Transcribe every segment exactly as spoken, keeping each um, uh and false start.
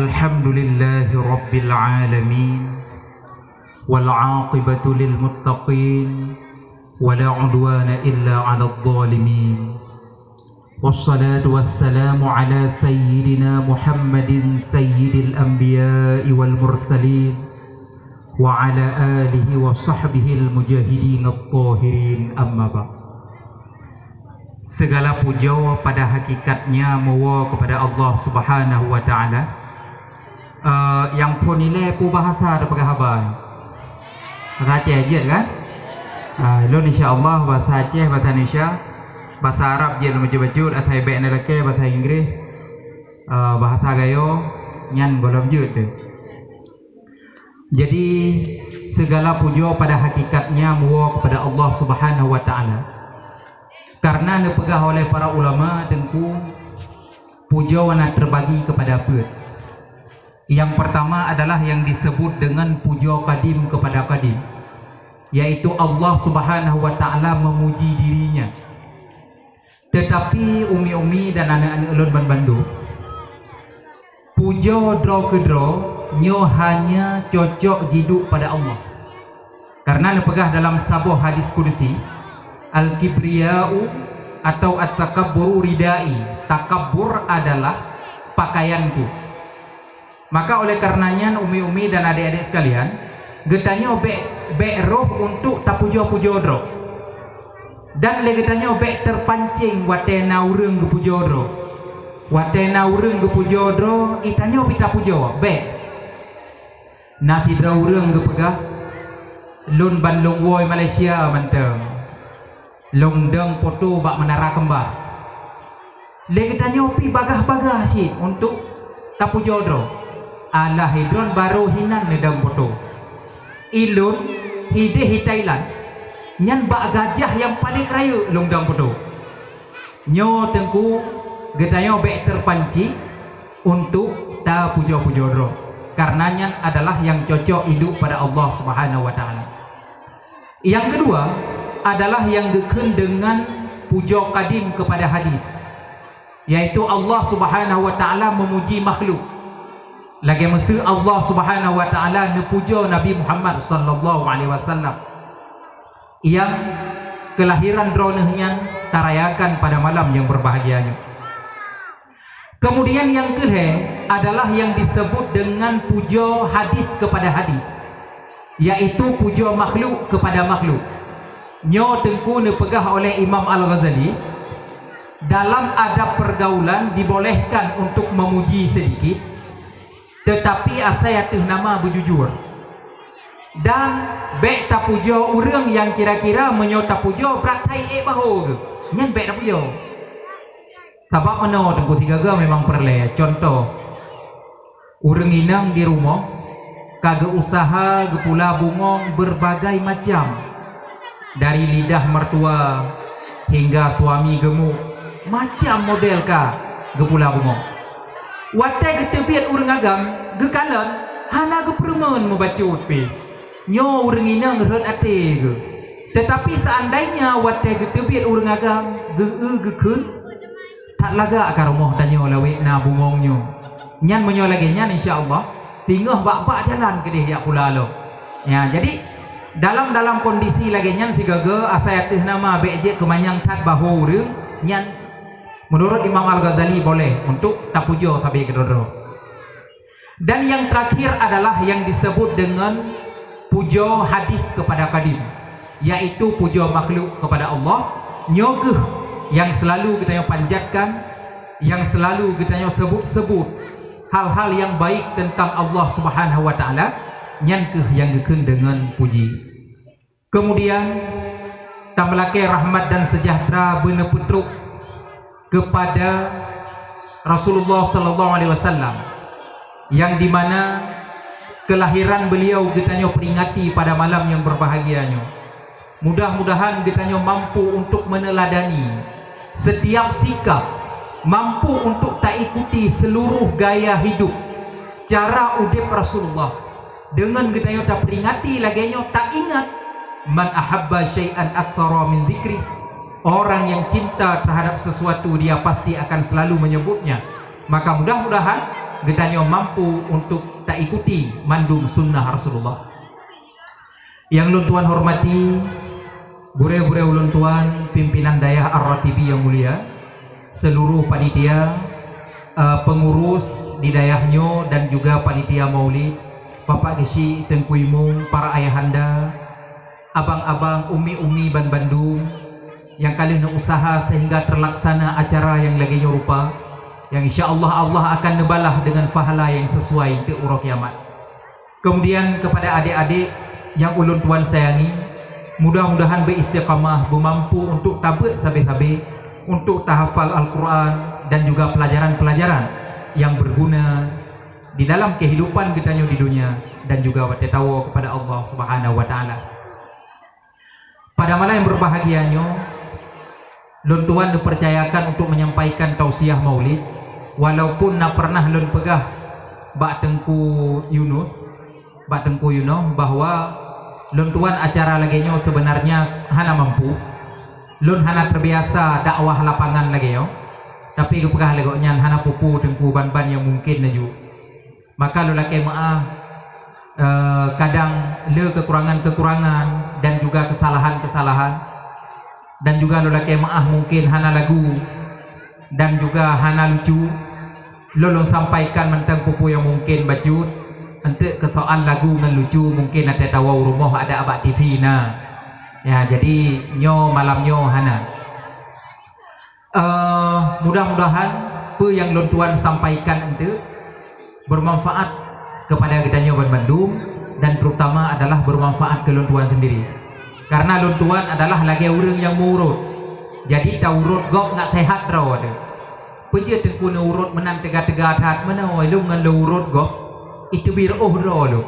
الحمد لله رب العالمين، والعاقبة للمتقين، ولا عدوان إلا على الظالمين. والصلاة والسلام على سيدنا محمد سيد الأنبياء والمرسلين، وعلى آله وصحبه المجاهدين الطاهرين، أما بعد. Segala pujoe pada hakikatnya meuwoe kepada Allah Subhanahu wa Ta'ala. Eh, nyang phon ilée peue bahasa tapeugah haba? Bahasa Aceh jeuet kan? Ah, lôn insya Allah bahasa Aceh, bahasa Indonesia, bahasa Arab jeuet lôn bacut-bacut, asai bék na lakée bahasa Inggris, eh, bahasa Gayo nyan gohlom jeuet teuh. Jadi, segala pujoe pada hakikatnya meuwoe kepada Allah Subhanahu wa Ta'ala. Karena neupeugah oleh para ulama, Teungku, pujoe na terbagi kepada peuet. Yang pertama adalah yang disebut dengan pujoe kadim kepada kadim, yaitu Allah Subhanahu wa Ta'ala memuji dirinya. Tetapi umi-umi dan aneuk-aneuk lôn banbandum, pujoe droe keudroe nyoe hanya cocok jiduek pada Allah. Karena neupeugah dalam saboh hadis kudusi, "Al-kibriya'u atau at-takabburu ridai," takabur adalah pakaianku. Maka oleh karena nyan, umi-umi dan adik-adik sekalian, geutanyoe bék, bék roh untuk tapujoe-pujoe droe. Dan lé geutanyoe bék terpancing watée na ureuëng geupujoe droe. Watée na ureuëng geupujoe droe, geutanyoe pih tapujoe, bék. Na sidroe ureuëng geupeugah, "Lôn ban lôn woe Malaysia mantong. Lôn dong poto bak Menara Kembar." Lé geutanyoe pih bagaih-bagaih cit untuk tapujoe droe. Alah, hidroe barô hinan neudong poto. Ilôn hideh hi Thailand, nyan bak gajah nyang paleng rayeuk lôn dong poto. Nyoe Teungku, geutanyoe bék terpancing untuk tapujoe-pujoe droe, karena nyan adalah nyang cocok iduek pada Allah Subhanahu wa Ta'ala. Yang kedua adalah yang geukheun dengan pujoe kadim kepada hadis, yaitu Allah Subhanahu wa Ta'ala memuji makhluk. Lagée miseue Allah Subhanahu wa Ta'ala neupujoe Nabi Muhammad sallallahu alaihi wasallam, nyang kelahiran droeneuh nyan tarayakan pada malam yang berbahagia nyoe. Kemudian yang keuhai adalah yang disebut dengan pujoe hadis kepada hadis, yaitu pujoe makhluk kepada makhluk. Nyoe Teungku neupeugah oleh Imam Al-Ghazali, dalam adab pergaulan dibolehkan untuk memuji sedikit, tetapi asai ateueh nama beujujur. Dan bék tapujoe ureuëng nyang kira-kira meunyoe tapujoe brat that ék bahô geuh. Nyan bék tapujoe. Sabab meunoe Teungku sigaga memang peureulée. Contoh, ureuëng inong di rumoh ka geu-usaha geupula bungong berbagai macam, dari lidah mertua hingga suami gemuk, macam model ka geupula bungong. Watée geuteubiet ureuëng agam, geukalon, hana geupeureumeun meubacut pih. Nyoe ureuëng inong rhot até geuh. Tetapi seandainya watée geuteubiet ureuëng agam, geu-eu geukheun, that lagak ka rumoh tanyoe lawét na bungong nyoe. Nyan meunyoe lagée nyan, insya Allah, singoh bak-bak jalan keudeh jak pula lom. Ya, jadi, dalam, dalam kondisi lagée nyan sigaga asai ateueh nama bék jeuet keumanyang that bahô ureuëng, nyan menurut Imam Al-Ghazali boleh untuk tapujoe sabe keudroe-droe. Dan yang terakhir adalah yang disebut dengan pujoe hadis kepada kadim, yaitu pujoe makhluk kepada Allah. Nyoe geuh yang selalu geutanyoe panjatkan, yang selalu geutanyoe sebut-sebut hal-hal yang baik tentang Allah Subhanahu wa Ta'ala, nyan keuh yang geukheun dengan puji. Kemudian, tameulakée rahmat dan sejahtera beuneupeutrok kepada Rasulullah sallallahu alaihi wasallam, yang di mana kelahiran beliau geutanyoe peringati pada malam yang berbahagia nyoe. Mudah-mudahan geutanyoe mampu untuk meneuladani setiap sikap, mampu untuk taikuti seluruh gaya hidup, cara udeb Rasulullah. Deungon geutanyoe taperingati lagée nyoe, taingat, "Man ahabba syai'an aktsara min dzikri." Orang yang cinta terhadap sesuatu, dia pasti akan selalu menyebutnya. Maka mudah-mudahan geutanyoe mampu untuk taikuti mandum sunnah Rasulullah. Yang lôn tuan hormati, gurée-gurée ulôn tuan, pimpinan dayah Ar-Ratibi yang mulia, seluruh panitia, eh, pengurus di dayah nyoe dan juga panitia maulid, Bapak Geuchik, Teungku Imum, para ayahanda, abang-abang, umi-umi ban bandum nyang ka lheueh neuusaha sehingga terlaksana acara nyang lagée nyoe rupa, nyang insya Allah, Allah akan neubalah dengan pahala nyang sesuai untuk uroe kiamat. Kemudian kepada adik-adik nyang ulôn tuan sayangi, mudah-mudahan beuistiqamah, beumampu untuk tabeuet sabe-sabe, untuk tahafal Al-Quran dan juga pelajaran-pelajaran yang berguna di dalam kehidupan geutanyoe di dunia dan juga watée tawoe kepada Allah Subhanahu wa Taala. Pada malam yang berbahagia nyoe, lôn tuan dipercayakan untuk menyampaikan tausiah maulid, walaupun na pernah lôn peugah bak Teungku Yunus, bak Teungku Yunus bahwa lôn tuan acara lagée nyoe sebenarnya hana mampu. Lôn hana terbiasa dakwah lapangan lagée nyoe, tapi geupeugah lé gobnyan hana peue-peue Teungku, ban-ban nyang mungkin laju. Maka lôn lakée meuáh, eh, kadang le kekurangan-kekurangan dan juga kesalahan-kesalahan. Dan juga lôn lakée meuáh mungkin hana lagu dan juga hana lucu. Lôn, lôn sampaikan mantong peue-peue nyang mungkin bacut. Enteuk keu soal lagu ngon lucu mungkin watée tawoe u rumoh ada bak T V na. Ya, jadi nyoe malam nyoe hana. Eh, mudah-mudahan peue nyang lôn tuan sampaikan enteuk bermanfaat kepada geutanyoe ban bandum dan terutama adalah bermanfaat keu lôn tuan sendiri. Karena lôn tuan adalah lagée ureuëng nyang meuurot. Jadi taurot gob ngat sehat droe teuh. Peue jeuet Teungku neuurot meunan teuga-teuga that meunoe lôn ngon lôn urot gob, iteubiet reuôh droe lôn.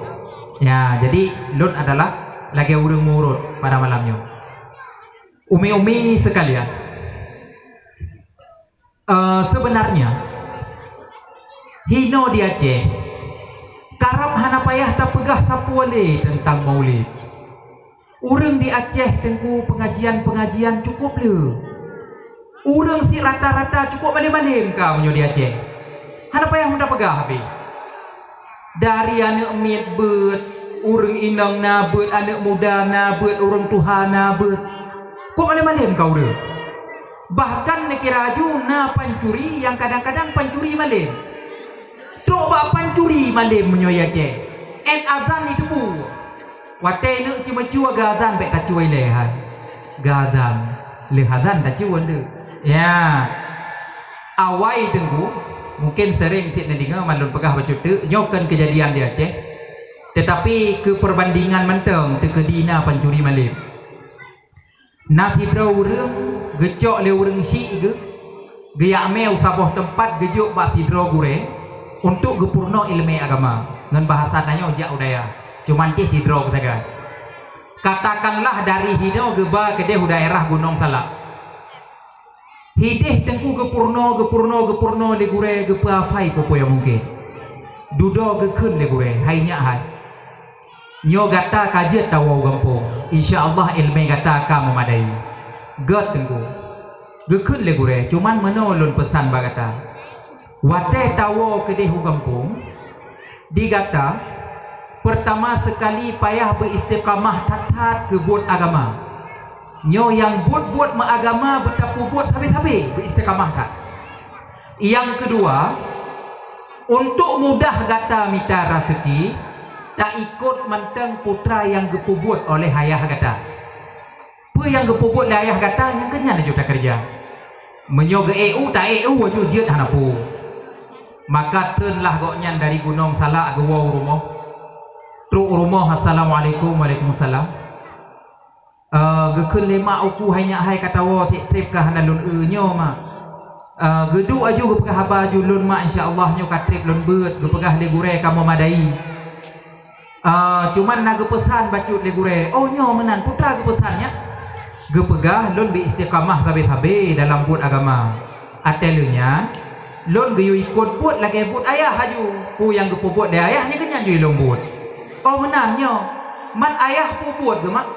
Ya, jadi lôn adalah lagée ureuëng meuurot pada malam nyoe. Umi-umi sekalian, eh, sebenarnya hinoe di Aceh karab hana payah tapeugah sapeue lé teuntang maulid. Ureuëng di Aceh Teungku pengajian-pengajian cukup le. Ureuëng sit rata-rata cukup malem-malem ka meunyoe di Aceh. Hana payah meuta peugah habéh. Dari aneuëk miet beuet, ureuëng inong na beuet, aneuëk muda na beuet, ureuëng tuha na beuet. Kok malem-malem ka ureuëng. Bahkan neukira aju na pancuri nyang kadang-kadang pancuri malem. Trok bak pancuri malem meunyoe i Aceh. Én azan iteupeue. Watée neuk ceumeucue geuazan bék tacue ilée hai. Geuazan, lheueh azan tacue deuh. Ya. Awai Teungku, mungkin sering sit neudeungoe man lôn peugah bacut teuk, nyoe kon keujadian di Aceh. Teutapi keu peubandingan mantong teukeudi na pancuri malem. Na sidroe ureuëng geucok lé ureuëng syik geuh, geujak mé u saboh teumpat geujok bak sidroe gurée untuk geupeurunoe iéleumé agama. Ngon bahasa tanyoe jak u dayah, cuman cit sidroe keusagai. Katakanlah dari hinoe geuba keudeh u daerah Gunong Salak. Hideh Teungku geupeurunoe, geupeurunoe, geupeurunoe lé gurée geupeuhafai peue-peue nyang mungken. Dudoe geukheun lé gurée, hai nyak hai. Nyoe gata ka jeuet tawoe u gampông. Insya Allah iéleumé gata ka meumadai. Gét Teungku. Geukheun lé gurée, cuman meunoe lôn peusan bak gata. Watée tawoe keudeh u gampông, di gata, peurtama seukali payah beuistiqamah that-that keu buet agama. Nyoe nyang buet-buet meuagama beutapeubuet sabe-sabe beuistiqamah that. Nyang keudua, untuk mudah gata mita raseuki, taikot mantong putra nyang geupeubuet oleh ayah gata. Peue nyang geupeubuet lé ayah gata, nyang keu nyan laju takeureuja. Meunyoe geu-ék u, ta-ék u laju jeuet hana peue. Maka treunlah gobnyan dari Gunong Salak geuwoe u rumoh. Trok u rumoh, "Assalamualaikum." "Waalaikumsalam." "Eh, geukheun lé mak uku hai nyak hai ka tawoe, treb-treb ka hana lôn eu nyoe, mak." Eh, geuduek aju geupeugah haba aju, "Lôn, mak, insya Allah nyoe ka treb lôn beuet, geupeugah lé gurée ka meumadai." Ah, cuman na geupeusan bacut lé gurée. "Oh, nyoe meunan, peue ta geupeusan nyak?" Geupeugah, "Lôn beuistiqamah sabe-sabe dalam buet agama. Watée lheueh nyan, lôn geuyue ikot buet lagée buet ayah aju. Peue nyang geupeubuet lé ayah, nyan keuh nyan jih lôn buet." "Oh, meunan nyoe. Man ayah peue buet geuh, mak?"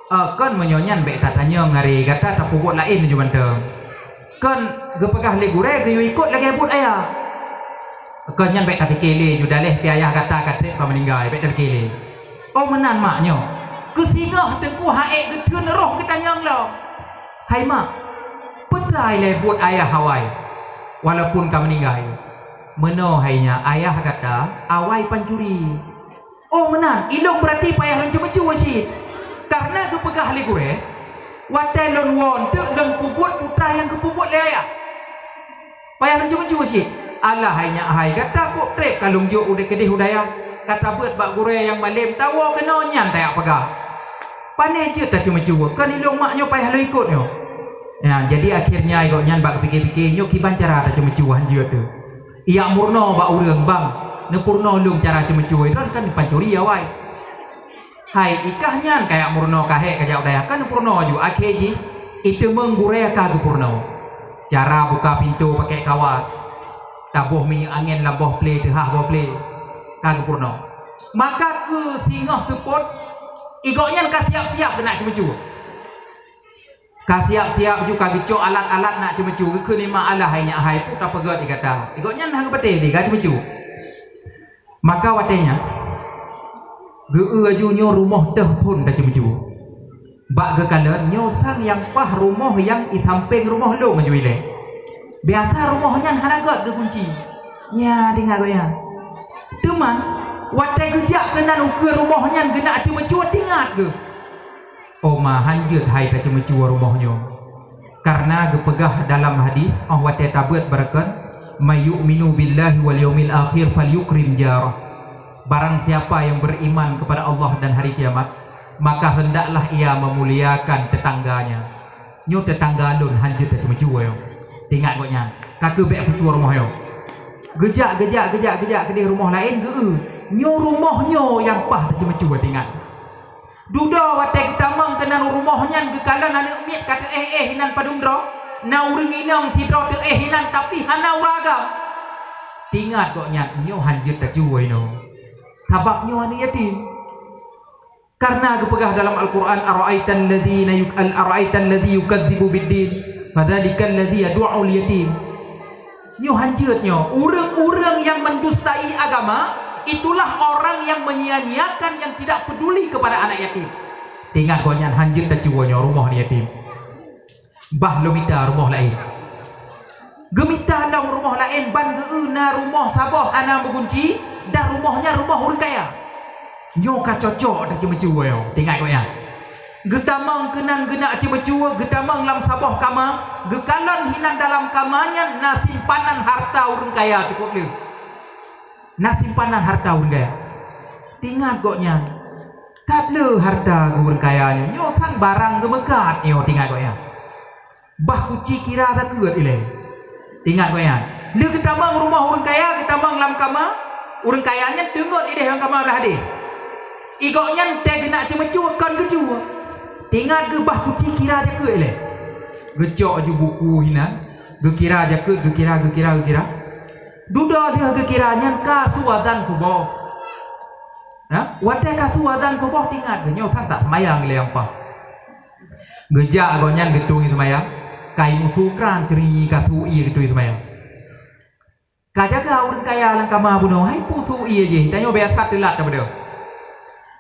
"Ah, kon meunyoe nyan bék tatanyong, ari gata tapeubuet laén laju mantong." Kon geupeugah lé gurée geuyue ikot lagée buet ayah. Kon nyan bék tapike lé, ju daleh pi ayah gata ka trép ka meuninggai, bék tapike lé. Oh meunan mak nyoe. Keusingoh teungku ha'ék geutheun roh geutanyong lom. Hai mak, peutrai lé buet ayah awai, walaupun ka meuninggai. Meunoe hai nyak, ayah gata awai pancuri. Oh meunan, ilong beurati payah lôn ceumeucue cit. Kareuna geupeugah lé gurée, watée lôn woe eunteuk lôn peubuet peutrai nyang geupeubuet lé ayah. Payah lôn ceumeucue cit. Alah hai nyak hai, gata kok trép ka lôn jok udeb keudeh u dayah, ka tabeuet bak gurée nyang malém, tawoe keunoe nyan tajak peugah. Pané jeuet taceumeucue, kon ilong mak nyoe payah lôn ikot nyoe. Nyan, jadi akhé nyan gobnyan bak geupike-pike nyoe kiban cara taceumeucue han jeuet teuh. Ijak meurunoe bak ureuëng, "Bang, neupeurunoe lôn cara ceumeucue, droen kan pancuri awai." Hai, ikah nyan kajak meurunoe, kahé kajak u dayah, kan neupeurunoe ju, akhé jih iteumeung gurée ka geupeurunoe. Cara buka pintoe pakai kawat, taboh minyeuk angén lam boh plé, teuhah boh plé, ka geupeurunoe. Maka keu singoh seupôt, igobnyan ka siap-siap keunak ceumeucue. Ka siap-siap ju ka geucok alat-alat nak ceumeucue, geukheun nyan mak, alah hai nyak hai, peue tapeugét di gata. Igobnyan hana geupatéh lé ka ceumeucue. Maka watée nyan, geu-eu laju nyoe rumoh teuh phon taceumeucue. Bak geukalon nyoe sang nyang paih rumoh nyang i sampéng rumoh lôn laju ilée. Biasa rumoh nyan hana gét geukunci. Nya, teuingat gobnyan. Teuma, watée geujak keunan ukeue rumoh nyan geunak ceumeucue, teuingat geuh. Oh ma, han jeuet hai taceumeucue rumoh nyoe. Kareuna geupeugah dalam hadis, óh watée tabeuet beureukon, "May yu'minu billahi wal yaumil akhir falyukrim jarah." Barang siapa yang beriman kepada Allah dan hari kiamat, maka hendaklah ia memuliakan tetangganya. Nyoe teutangga lôn han jeuet taceumeucue nyoe. Teuingat gobnyan, ka keuh bék peucue rumoh nyoe. Geujak, geujak, geujak, geujak keudeh rumoh laén geu-eu. Nyoe rumoh nyoe nyang paih taceumeucue, teuingat. Dudoe watée geutamong keunan u rumoh nyan geukalon aneuëk miet ka teuéh-éh inan padum droe, na ureuëng inong sidroe teuéh inan tapi hana ureuëng agam. Teuingat gobnyan, nyoe han jeuet tacue inoe. Sabab nyoe aneuëk yatim. Kareuna geupeugah dalam Al-Qur'an, "Ara'aital ladzina yuk-, al-, ara'aital ladzi yukadzibu biddin, fadzalikal ladzi yadu'ul yatim." Nyoe han jeuet nyoe, ureuëng-ureuëng nyang mendustai agama, itulah orang yang menyia-nyiakan, yang tidak peduli kepada anak yatim. Teuingat gobnyan han jeuet tacue nyoe rumoh aneuëk yatim. Bah lôn mita rumoh laén. Geumita lom rumoh laén ban geu-eu na rumoh saboh hana meugunci, dan rumoh nyan rumoh ureuëng kaya. Nyoe ka cocok taceumeucue nyoe, teuingat gobnyan. Geutamong keunan geunak ceumeucue, geutamong lam saboh kama, geukalon hinan dalam kama nyan na simpanan harta ureuëng kaya cukôp le. Na simpanan harta ureuëng kaya. Teuingat gobnyan. That le harta ureuëng kaya nyoe, nyoe sang barang geumeukat nyoe, teuingat gobnyan. Bah kuci kira takeuet ilée. Teuingat gobnyan. Le geutamong rumoh ureuëng kaya, geutamong lam kama, ureuëng kaya nyan teungeut ideh lam kama blah deh. Igobnyan tée geunak ceumeucue kon geucue. Teuingat geuh bah kuci kira takeuet ilée. Geucok ju buku hinan, geukira jakeuet, geukira, geukira, geukira. Dudoe lheueh geukira nyan ka su azan suboh. Ha? Watée ka su azan suboh teuingat geuh nyoe sang tak seumayang lé nyang paih. Geujak gobnyan geutui seumayang, kai musu kran ceuri ka su ie geutui seumayang. Ka jaga ureuëng kaya lam kama bunoe, hai peue su ie jih, tanyoe biasa teulat tabeudôh.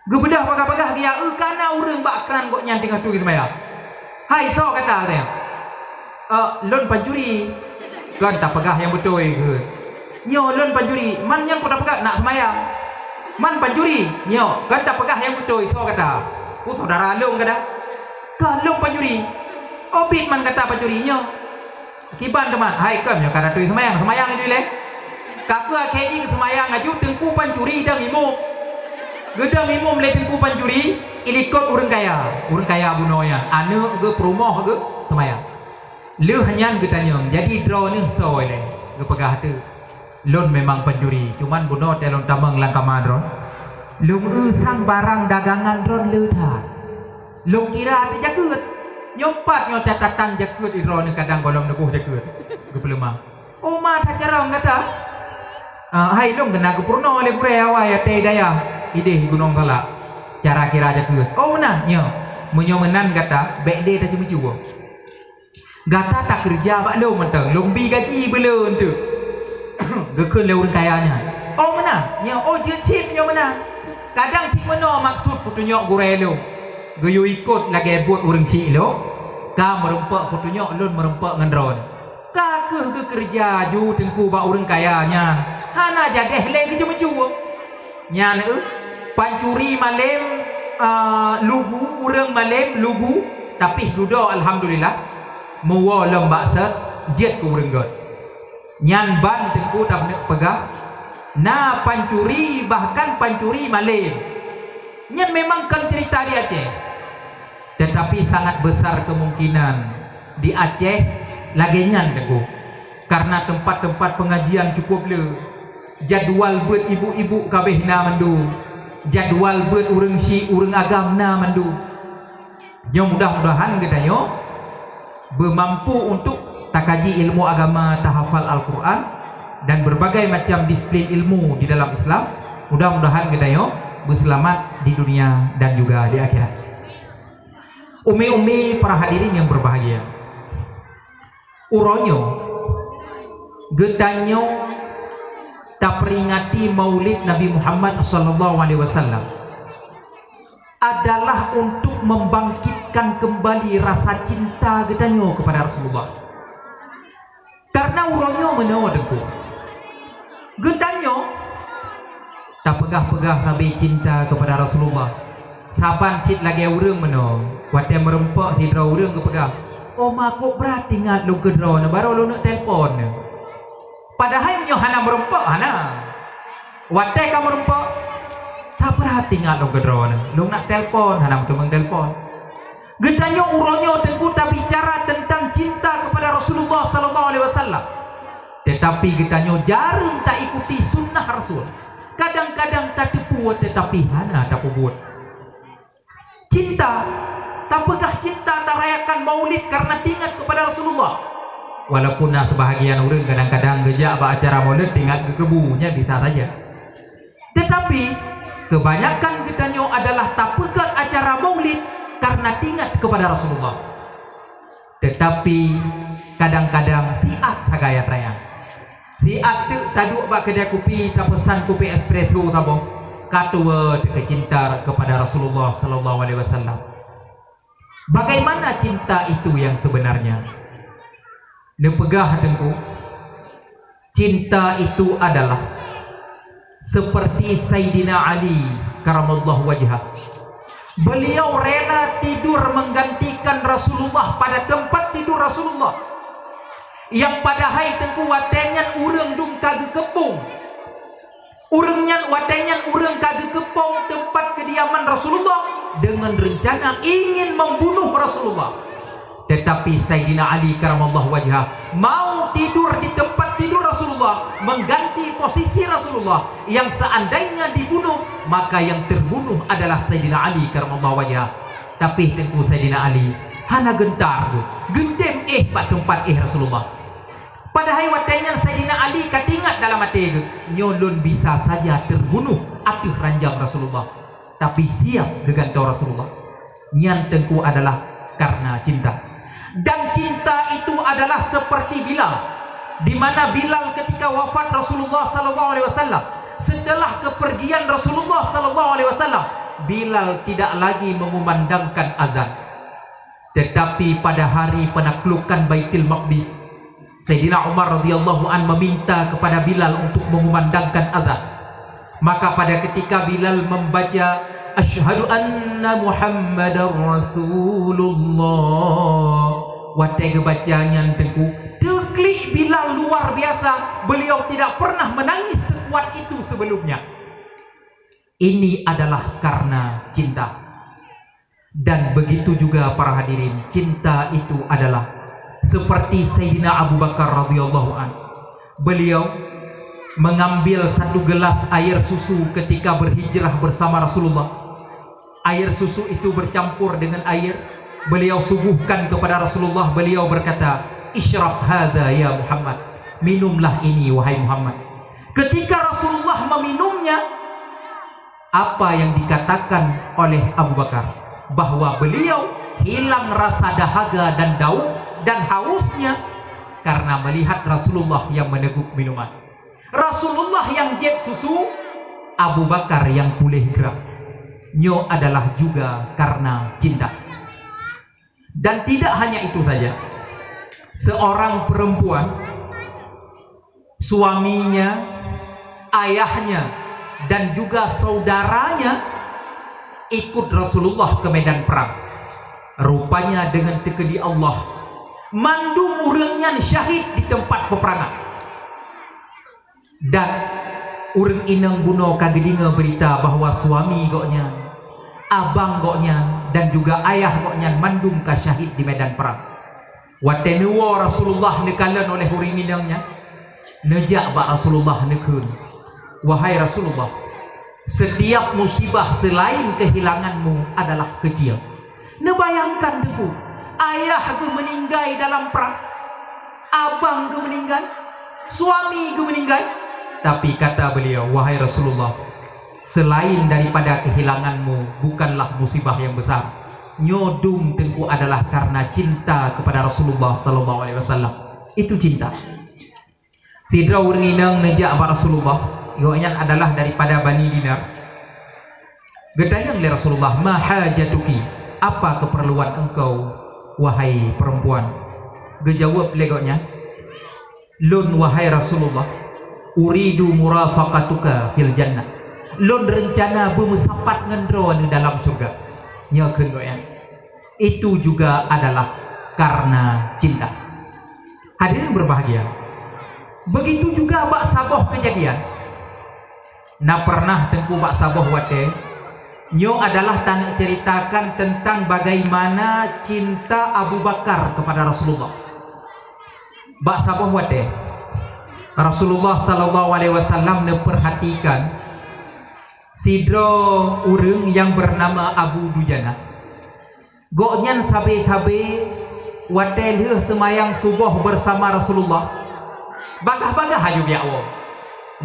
Geubeudôh bagah-bagah geujak, eu ka na ureuëng bak kran gobnyan teungoh tui seumayang. Hai, soe gata, katanya. "Eh, lôn pancuri." "Kon tapeugah nyang beutôi keuh." "Nyoe lôn pancuri." "Man nyan peue tapeugah nak seumayang?" "Man pancuri." "Nyoe kon tapeugah nyang beutôi, soe gata?" "Peue syedara lôn gata." "Kon lôn pancuri." "Oh, biet man gata pancuri nyoe." Kiban teuma, hai kon nyoe ka tui seumayang, seumayang laju ilée. Ka keuh akhé jih geuseumayang laju teungku pancuri dong imum. Geudong imum lé teungku pancuri, ilikot ureuëng kaya. Ureuëng kaya bunoe nyan, aneuëk geuh, peurumoh geuh, seumayang. Lheueh nyan geutanyong, "Jadi droeneuh soe ilée?" Geupeugah teuk, "Lôn memang pancuri, cuman bunoe tée lôn tamong lam kama droe, lôn eu sang barang dagangan droe le that. Lôn kira ateueh jakeuet. Nyoe pat nyoe catatan jakeuet droeneuh kadang gohlom neuboh jakeuet." Geupeuleumah. "Oh, ma that carông gata?" "Ah, hai lôn keunan geupeurunoe lé gurée awai ateueh dayah ideh Gunong Salak. Cara kira jakeuet." "Oh, meunan?" "Nyoe. Meunyoe meunan gata, bék lé taceumeucue. Gata takeureuja bak lôn mantong, lôn bi gaji beu lôn teuk." Geukheun lé ureuëng kaya nyan, "Oh meunan, nyoe oh jeuet cit nyoe meunan." Kadang cit meunoe maksud peutunyok gurée lôn. Geuyue ikot lagée buet ureuëng syiek lôn, ka meurumpok peutunyok lôn meurumpok ngon droe. Ka kheueh geukeureuja ju teungku bak ureuëng kaya nyan, hana jadeh lé geujeumeuju. Nyan eu, pancuri malém, a, lugu, ureuëng malém lugu, tapi dudoe alhamdulillah, meuwoe lom bak sot, jeuet keu ureuëng göt. Nyan ban teungku tapeuneuk peugah, na pancuri, bahkan pancuri malém. Nyan memang kon cerita di Aceh. Tetapi sangat besar kemungkinan di Aceh lagée nyan teungku. Karena tempat-tempat pengajian cukup le. Jadwal beuet ibu-ibu kabeh na mandum. Jadwal beuet ureuëng syiek, ureuëng agam na mandum. Nyoe mudah-mudahan geutanyoe beumampu untuk takaji ilmu agama, tahafal Al-Quran, dan berbagai macam disiplin ilmu di dalam Islam. Mudah-mudahan geutanyoe beuseulamat di dunia dan juga di akhirat. Umi-umi para hadirin yang berbahagia, uroe nyoe geutanyoe taperingati Maulid Nabi Muhammad sallallahu alaihi wasallam adalah untuk membangkitkan kembali rasa cinta geutanyoe kepada Rasulullah. Karena uroe nyoe meunoe teungku, geutanyoe tapeugah-peugah sabe cinta kepada Rasulullah. Saban cit lagée ureuëng meunoe, watée meurumpok sidroe ureuëng geupeugah, "Oh ma, kok brat ingat lôn keudroe nyoe, barô lôn neuk telepon nyoe." Padahai meunyoe hana meurumpok, hana. Watée ka meurumpok, tabrat ingat lôn keudroe nyoe, lôn nak telepon, hana meuteumé telepon. Geutanyoe uroe nyoe teungku tabicara tentang cinta kepada Rasulullah sallallahu alaihi wasallam. Tetapi geutanyoe jareueng taikuti sunnah Rasul. Kadang-kadang tateupeue tetapi hana tapeubuet. Cinta, tapeugah cinta, tarayakan Maulid karena teuingat kepada Rasulullah. Walaupun na sebahagian ureuëng kadang-kadang geujak bak acara Maulid teuingat keu kubu, nyan bisa saja. Tetapi kebanyakan geutanyoe adalah tapeugah acara Maulid karena teuingat kepada Rasulullah. Tetapi kadang-kadang siat sagai atra nyan. Siat teuk taduek bak keudai kupi, tapeusan kupi espresso saboh, ka tuwoe teukecinta kepada Rasulullah sallallahu alaihi wasallam. Bagaimana cinta itu yang sebenarnya? Neupeugah teungku, cinta itu adalah seperti Saidina Ali karamallahu wajhah. Beliau rela tidur menggantikan Rasulullah pada tempat tidur Rasulullah. Yang padahai teungku watée nyan ureuëng dum ka geukeupong. Ureuëng nyan watée nyan ureuëng ka geukeupong tempat kediaman Rasulullah dengan rencana ingin membunuh Rasulullah. Tetapi Saidina Ali karamallahu wajhah mau tidur di tempat tidur Rasulullah, mengganti posisi Rasulullah yang seandainya dibunuh, maka yang terbunuh adalah Saidina Ali karamallahu wajhah. Tapi teungku Saidina Ali hana geuntar geuh, geutem éh bak teumpat éh Rasulullah. Padahai watée nyan Saidina Ali ka teuingat dalam até geuh, nyoe lôn bisa saja terbunuh ateueh ranjang Rasulullah. Tapi siap geugantoe Rasulullah. Nyan teungku adalah karena cinta. Dan cinta itu adalah seperti Bilal, di mana Bilal ketika wafat Rasulullah sallallahu alaihi wasallam, setelah kepergian Rasulullah sallallahu alaihi wasallam, Bilal tidak lagi mengumandangkan azan. Tetapi pada hari penaklukan Baitul Maqdis, Saidina Umar radhiyallahu an meminta kepada Bilal untuk mengumandangkan azan. Maka pada ketika Bilal membaca, "Asyhadu anna Muhammadar Rasulullah," watée geubaca nyan teungku, teuklik Bilal luar biasa, beliau tidak pernah menangis sekuat itu sebelumnya. Ini adalah karena cinta. Dan begitu juga para hadirin, cinta itu adalah seperti Saidina Abu Bakar radhiyallahu an. Beliau mengambil satu gelas air susu ketika berhijrah bersama Rasulullah. Air susu itu bercampur dengan air, beliau suguhkan kepada Rasulullah, beliau berkata, "Isyrab hadza ya Muhammad, minumlah ini wahai Muhammad." Ketika Rasulullah meminumnya, apa yang dikatakan oleh Abu Bakar, bahwa beliau hilang rasa dahaga dan daun dan hausnya karena melihat Rasulullah yang meneguk minuman. Rasulullah nyang jieb susu, Abu Bakar nyang puléh grah. Nyoe adalah juga karena cinta. Dan tidak hanya itu saja, seorang perempuan, suaminya, ayahnya, dan juga saudaranya ikut Rasulullah ke medan perang. Rupanya dengan teukeudi Allah, mandum ureuëng nyan syahid di tempat peperangan. Dan ureuëng inong bunoe ka geudeungoe beurita bahwa suami gobnyan, abang gobnyan, dan juga ayah gobnyan mandum ka syahid di medan perang. Watée neuwoe Rasulullah neukalon oleh ureuëng inong nyan, neujak bak Rasulullah neukheun, "Wahai Rasulullah, setiap musibah selain kehilanganmu adalah kecil." Neubayangkan Teungku, ayah geuh meuninggai dalam prang, abang geuh meuninggai, suami geuh meuninggai. Tapi kata beliau, "Wahai Rasulullah, selain daripada kehilanganmu bukanlah musibah yang besar. Nyoe dum Teungku adalah karena cinta kepada Rasulullah sallallahu alaihi wasallam." Itu cinta. Sidroe ureuëng inong neujak bak Rasulullah, gobnyan adalah daripada Bani Dinar. Geutanyong lé Rasulullah, "Ma hajatuki? Apa keperluan engkau, wahai perempuan?" Geujaweueb lé gobnyan, "Lôn, wahai Rasulullah, uridu murafaqatuka fil jannah." Lôn reuncana beumeusapat ngon droeneuh dalam syeuruga. Nyoe kheun gobnyan. Itu juga adalah karena cinta. Hadirin berbahagia, begitu juga bak saboh kejadian. Na pernah Teungku bak saboh watée, nyoe adalah taneuk ceritakan tentang bagaimana cinta Abu Bakar kepada Rasulullah. Bak saboh watée, Rasulullah sallallahu alaihi wasallam neupeurhatikan sidroe ureuëng nyang beunama Abu Dujana. Gobnyan sabe-sabe watée lheueh seumayang suboh beusama Rasulullah, bagaih-bagaih aju geujak woe.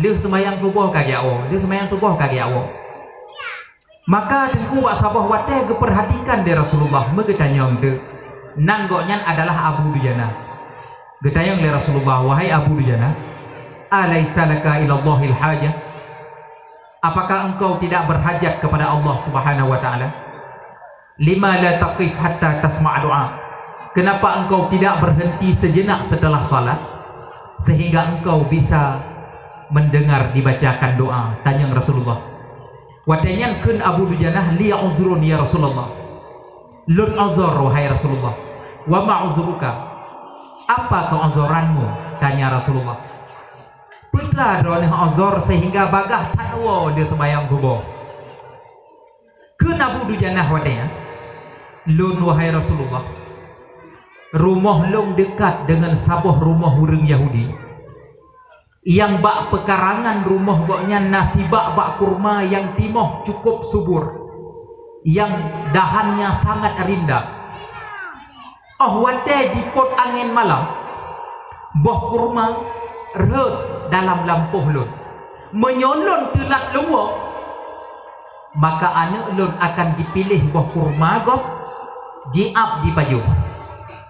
Lheueh seumayang suboh ka geujak woe, lheueh seumayang suboh ka geujak woe. Maka Teungku bak saboh watée geupeurhatikan lé Rasulullah, meugeutanyong teuk, nan gobnyan adalah Abu Dujana. Geutanyong lé Rasulullah, "Wahai Abu Dujana, alaisa laka ilallahil hajah? Apakah engkau tidak berhajat kepada Allah Subhanahu wa Ta'ala? Lima la taqif hatta tasma' du'a? Kenapa engkau tidak berhenti sejenak setelah salat sehingga engkau bisa mendengar dibacakan doa?" Tanyong Rasulullah. Watée nyan kheun Abu Dujanah, "Li uzrun ya Rasulullah." "Lôn uzur, wahai Rasulullah." "Wa ma uzruka? Apa keuuzoranmu?" tanya Rasulullah. Peue droeneuh uzur sehingga bagaih that woe lheueh seumayang suboh? Kheun Abu Dujanah watée nyan, "Lôn, wahai Rasulullah, rumoh lôn deukat deungon saboh rumoh ureuëng Yahudi, nyang bak peukarangan rumoh gobnyan na sibak bak kurma nyang timoh cukup subur, nyang dahannya sangat rindang. Óh watée jipot angén malam, boh kurma rhot dalam lampôh lôn. Meunyoe lôn teulat lôn woe, maka aneuëk lôn akan jipiléh boh kurma gob, jiab jipajoh.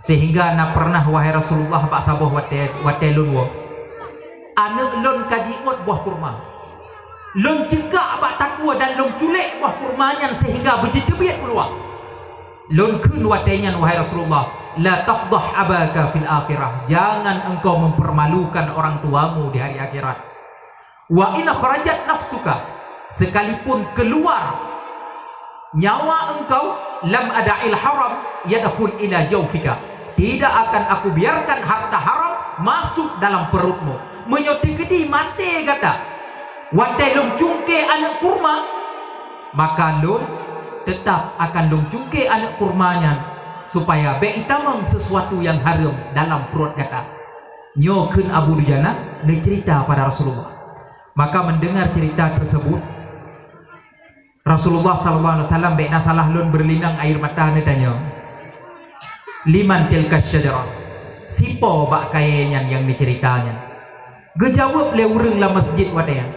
Sehingga na pernah, wahai Rasulullah, bak saboh watée, watée lôn woe, aneuëk lôn ka jiôt boh kurma. Lôn ceukak bak takue dan lôn culek boh kurma nyan sehingga beujeuteubiet keuluwa. Lôn kheun watée nyan, wahai Rasulullah, la tafdah abaka fil akhirah, jangan engkau mempermalukan orang tuamu di hari akhirat. Wa in kharajat nafsuka, sekalipun keluar nyawa engkau, lam ada'il haram yadkhul ila jaufika, tidak akan aku biarkan harta haram masuk dalam perutmu. Meunyoe teukeudi maté gata watée lôn cungke aneuëk kurma, maka lôn teutap akan lôn cungke aneuëk kurma nyan, supaya bék itamong sesuatu nyang hareuem dalam pruet gata. Nyoe kheun Abu Dujanah neucerita pada Rasulullah. Maka mendengar cerita tersebut, Rasulullah sallallahu alaihi wasallam bék na salah lôn beureulinang air mata neutanyong, "Liman tilka syajarah?" Sipo bak kayée nyan nyang neucerita nyan? Geujaweueb lé ureuëng lam masjid watée nyan,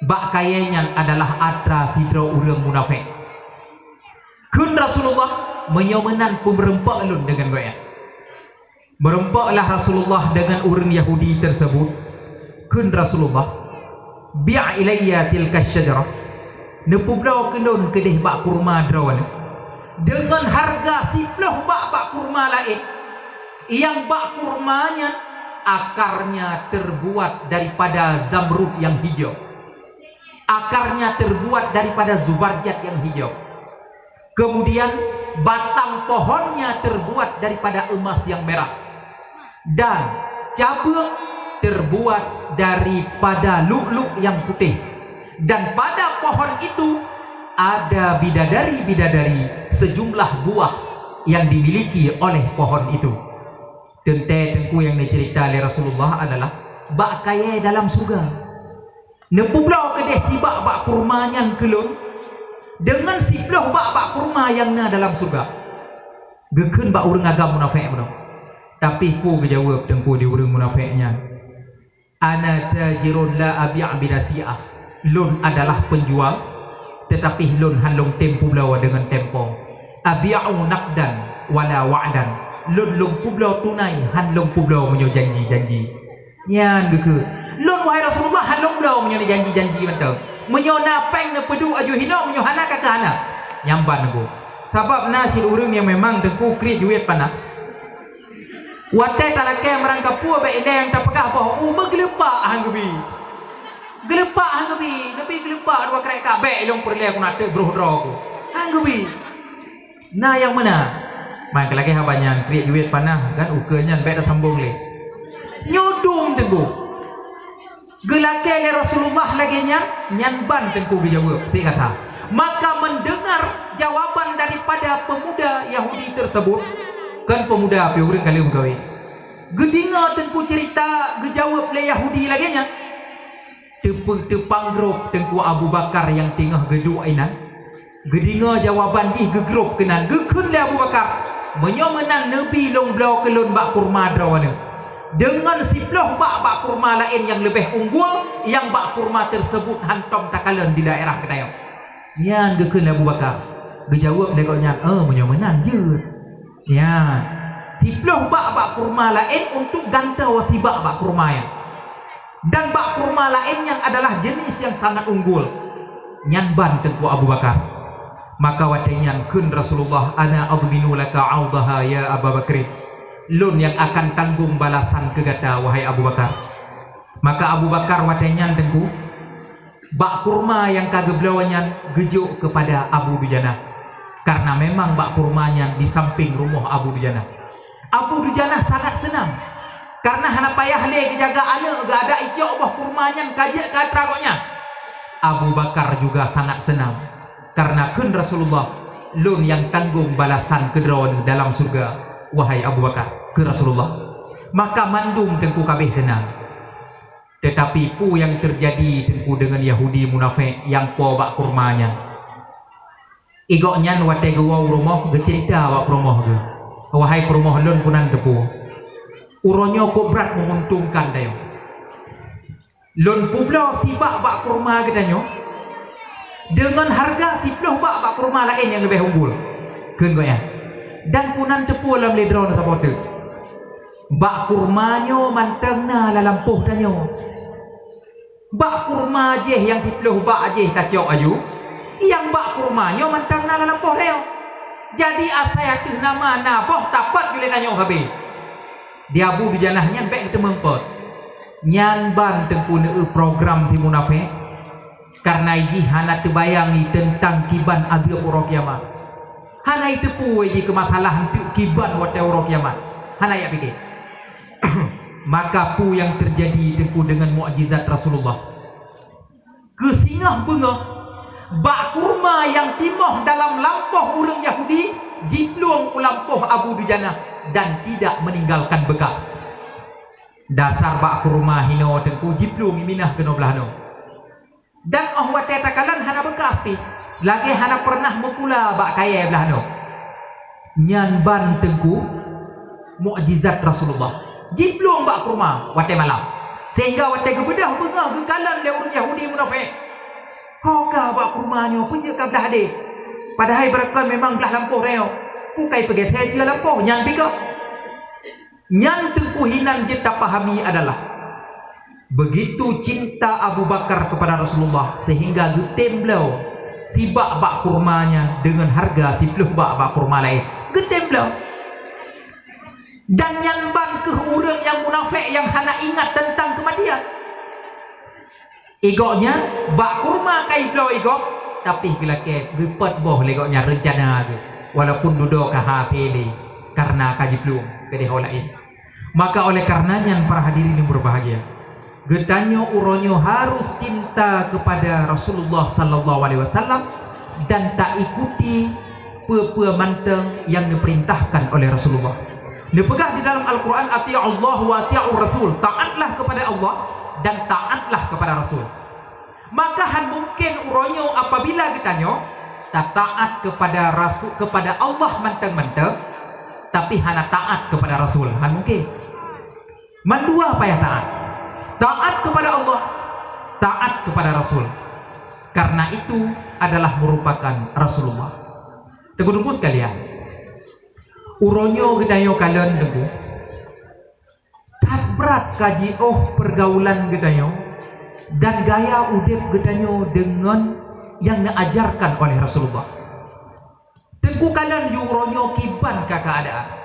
"Bak kayée nyan adalah atra sidroe ureuëng munafék." Kheun Rasulullah, "Meunyoe meunan peumeureumpok lôn deungon gobnyan." Meurumpoklah Rasulullah deungon ureuëng Yahudi tersebut. Kheun Rasulullah, "Bi' ilayya tilka syajarah." Neupeubloe keu lôn keudeh bak kurma droeneuh deungon hareuga siploh bak bak kurma laén. Nyang bak kurma nyan akarnya terbuat daripada zamrud nyang hijau. Akarnya terbuat daripada zubarjat nyang hijau. Kemudian batang pohonnya terbuat daripada emas yang merah. Dan cabeueng terbuat daripada lu'lu' yang putih. Dan pada pohon itu ada bidadari-bidadari sejumlah buah yang dimiliki oleh pohon itu. Teuntée teungku nyang neuceurita lé Rasulullah adalah bak kayée dalam syeuruga. Neupeubloe keudeh sibak bak kurma nyan keu lôn deungon siploh bak bak kurma nyang na dalam syeuruga. Geukheun bak ureuëng agam munafék bunoe. Tapi peue geujaweueb teungku di ureuëng munafék nyan? "Ana tajirun la abi'u binasi'ah." Lôn adalah peunjual, teutapi lôn hán lôn tem peubloe deungon tempo. "Abi'u naqdan wala wa'dan." Lôn lôn peubloe tunai, hán lôn peubloe meunyoe janji-janji. Nyan geukheun, "Lôn, wahai Rasulullah, hán lôn bloe meunyoe na janji-janji mantong. Meunyoe na péng neupeuduek aju hinoe, meunyoe hana ka keuh hana." Nyan ban teungku. Sabab na cit ureuëng nyang memang teungku kriet jeuet panas. Watée talakée meurangkapeue bék ilée nyang tapeugah boh u meugeuleupak hán geubi. Geuleupak hán geubi, neubi geuleupak dua krek ka bék ilong peureulée keunan teuk broh droe ku. Hán geubi. Na nyang meunan. Man keu lagée haba nyan kriet jeuet panas kan ukeue nyan bék tasambong lé. Nyoe dum teungku. Geulakée lé Rasulullah lagée nyan, nyan ban teungku geujaweueb, pih kata. Maka mendengar jawaban daripada pemuda Yahudi tersebut, kan pemuda pih ureuëng ka lheueh meugawé. Geudeungoe teungku ceurita geujaweueb lé Yahudi lagée nyan, teupeu-, teupanggrob teungku Abu Bakar nyang teungoh geuduek inan. Geudeungoe jawaban jih geugrob keunan, geukheun lé Abu Bakar, "Meunyoe meunan neubi lôn bloe keu lôn bak kurma droeneuh, deungon siploh bak bak kurma laén nyang leubeh unggul, nyang bak kurma teusebut hántom takalon di daerah geutanyoe." Nyan geukheun lé Abu Bakar. Geujaweueb lé gobnyan, "Oh, meunyoe meunan jeuet." Nyan, siploh bak bak kurma laén untuk gantoe sibak bak kurma nyan. Dan bak kurma laén nyan adalah jenis nyang sangat unggul. Nyan ban teungku Abu Bakar. Maka watée nyan kheun Rasulullah, "Ana adminu laka 'audaha ya Aba Bakrin." Lôn nyang akan tanggong balasan keu gata, wahai Abu Bakar. Maka Abu Bakar watée nyan teungku, bak kurma nyang ka geubloe nyan geujok keupada Abu Dujanah. Karena memang bak kurma nyan di samping rumoh Abu Dujanah. Abu Dujanah sangat seunang, karna hana payah lé geujaga aneuëk geuh, adak icok boh kurma nyan ka jeuet keu atra gobnyan. Abu Bakar juga sangat seunang, karna kheun Rasulullah, "Lôn nyang tanggong balasan keu droeneuh dalam syeuruga, wahai Abu Bakar," kheun Rasulullah. Maka mandum teungku ka abéh seunang. Teutapi peue nyang teujadi teungku deungon Yahudi munafék nyang po bak kurma nyan? Igobnyan watée geuwoe u rumoh, geuceurita bak peurumoh geuh, "Wahai peurumoh lôn, peunan teupeu, uroe nyoe kok brat meuuntungkan tanyoe. Lôn peubloe sibak bak kurma geutanyoe deungon hareuga siploh bak bak kurma laén nyang leubeh unggul," kheun gobnyan. "Dan peunan teupeu lom lé droeneuh saboh teuk, bak kurma nyoe mantong na lam lampôh tanyoe." Bak kurma jih nyang siploh bak jih tacok aju, nyang bak kurma nyoe mantong na lam lampôh tanyoe. Jadi asai ateueh nama na boh tapot julée tanyoe habéh. Di Abu Dujanah nyan bék geuteumeung pot. Nyan ban teungku neueu program si munafék, karna jih hana teubayang i teuntang kiban azeub uroe kiamat. Hana iteupeue jih keu masalah eunteuk kiban watée uroe kiamat. Hana ijak pike. Maka peue nyang teujadi teungku deungon mukjizat Rasulullah? Keu singoh beungoh, bak kurma nyang timoh dalam lampôh ureuëng Yahudi jiplueng u lampôh Abu Dujanah dan tidak meninggalkan bekas. Dasar bak kurma hinoe teungku jiplueng iminah keunoe blaih noe. Dan óh watée takalon hana beukas pih, lagée hana peureunah meupula bak kayée blaih nyoe. Nyan ban teungku mukjizat Rasulullah. Jiplueng bak kurma watée malam, sehingga watée geubeudôh beungoh geukalon lé ureuëng Yahudi munafék, "Ho ka bak kurma nyoe peue jeuet ka blaih deh? Padahai beurakon memang blaih lampôh reok. Peue ka ipeugét hai jeuet lampôh nyan bigop?" Nyan teungku hinan jeuet tapahami adalah Begitu cinta Abu Bakar kepada Rasulullah sehingga geutem bloe sibak bak kurma nyan deungon hareuga siplôh bak bak kurma laén. Geutem bloe. Dan nyan ban kheueh ureuëng nyang munafék nyang hana ingat teuntang keumatian. Igok nyan bak kurma ka ibloe igok, tapi geulakée geupeuet boh lé gobnyan reuncana geuh, walaupun dudoe ka hase lé, kareuna ka jiplueng keudeh ho laén. Maka oleh karena nyan, para hadirin yang berbahagia, geutanyoe uroe nyoe harus cinta kepada Rasulullah sallallahu alaihi wasallam dan taikuti peue-peue mantong nyang neupeurintahkan oleh Rasulullah. Neupeugah di dalam Al-Quran, "Ati'ullah wa ati'ur Rasul." Taatlah kepada Allah dan taatlah kepada Rasul. Maka hán mungken uroe nyoe apabila geutanyoe tataat kepada Rasul, kepada Allah mantong-mantong, tapi hana taat kepada Rasul, hán mungken. Mandua payah taat. Taat kepada Allah, taat kepada Rasul. Karena itu adalah merupakan Rasulullah. Teungku-teungku sekalian, uroe nyoe geutanyoe kalon teungku, that brat ka jiôh pergaulan geutanyoe dan gaya udeb geutanyoe deungon nyang neuajarkan oleh Rasulullah. Teungku kalon uroe nyoe kiban ka keuadaan.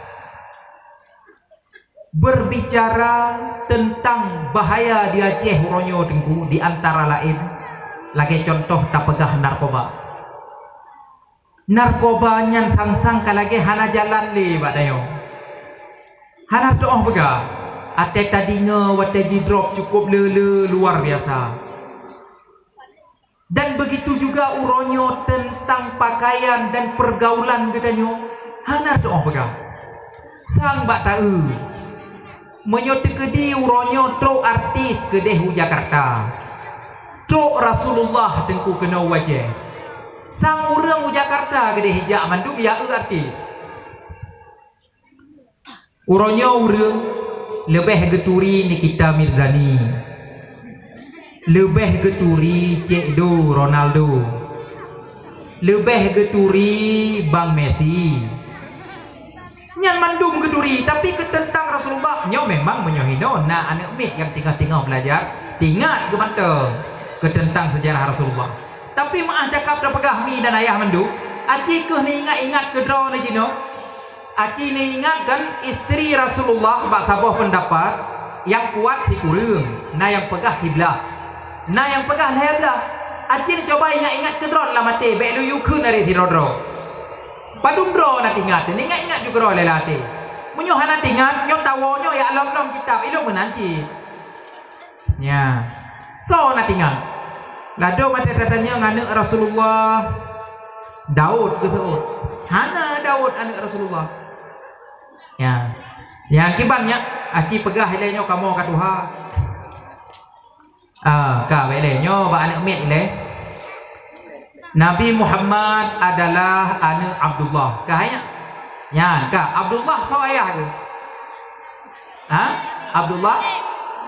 Berbicara tentang bahaya di Aceh uroe nyoe teungku, di antara laén lagée contoh tapeugah narkoba. Narkoba nyan sang-sang ka lagée hana jalan lé bak tanyoe. Hana teuôh peugah, até tadeungoe watée jidrop cukup le-le luar biasa. Dan begitu juga uroe nyoe teuntang pakaian dan pergaulan geutanyoe hana teuôh peugah. Sang bak taeu, meunyoe teukeudi uroe nyoe trok artis keudeh u Jakarta, trok Rasulullah teungku keunoe u Aceh, sang ureuëng u Jakarta keudeh ijak mandum ya eu artis. Uroe nyoe ureuëng leubeh geuturi Nikita Mirzani, leubeh geuturi Cek Do Ronaldo, leubeh geuturi Bang Messi. Nyan mandum geuturi, tapi keu teuntang Rasulullah nyoe memang meunyoe hinoe na aneuëk miet nyang tinggai-tinggai belajar, tingat geuh mantong keu teuntang seujarah Rasulullah. Tapi meuah cakap tapeugah mi dan ayah mandum, aci keuh neuingat-ingat keu droe neuh jinoe. Aci neuingat kan istri Rasulullah bak saboh peundapat nyang kuat sikureueng, na nyang peugah siblah, na nyang peugah lhée blah. Aci neucuba ingat-ingat keudroe lam até, bék lôn yue kheun dari sidroe-droe. Padum droe na tingat, neuingat-ingat ju keudroe lé lam até. Meunyoe hana tingat, nyoe tawoe nyoe jak lom-lom kitab, ilôn meunan cit. Nya. Soe na tingat? Ladôm até tatanyong aneuëk Rasulullah Daud geuseuôt. Hana Daud aneuëk Rasulullah. Nya. Nyang kiban nyak, aci peugah ilée nyoe kamoe ka tuha. Ah, ka bék lé nyoe bak aneuëk miet ilée. Nabi Muhammad adalah aneuëk Abdullah. Ka hai nyak? Nyan ka Abdullah soe ayah geuh? Ha? Abdullah?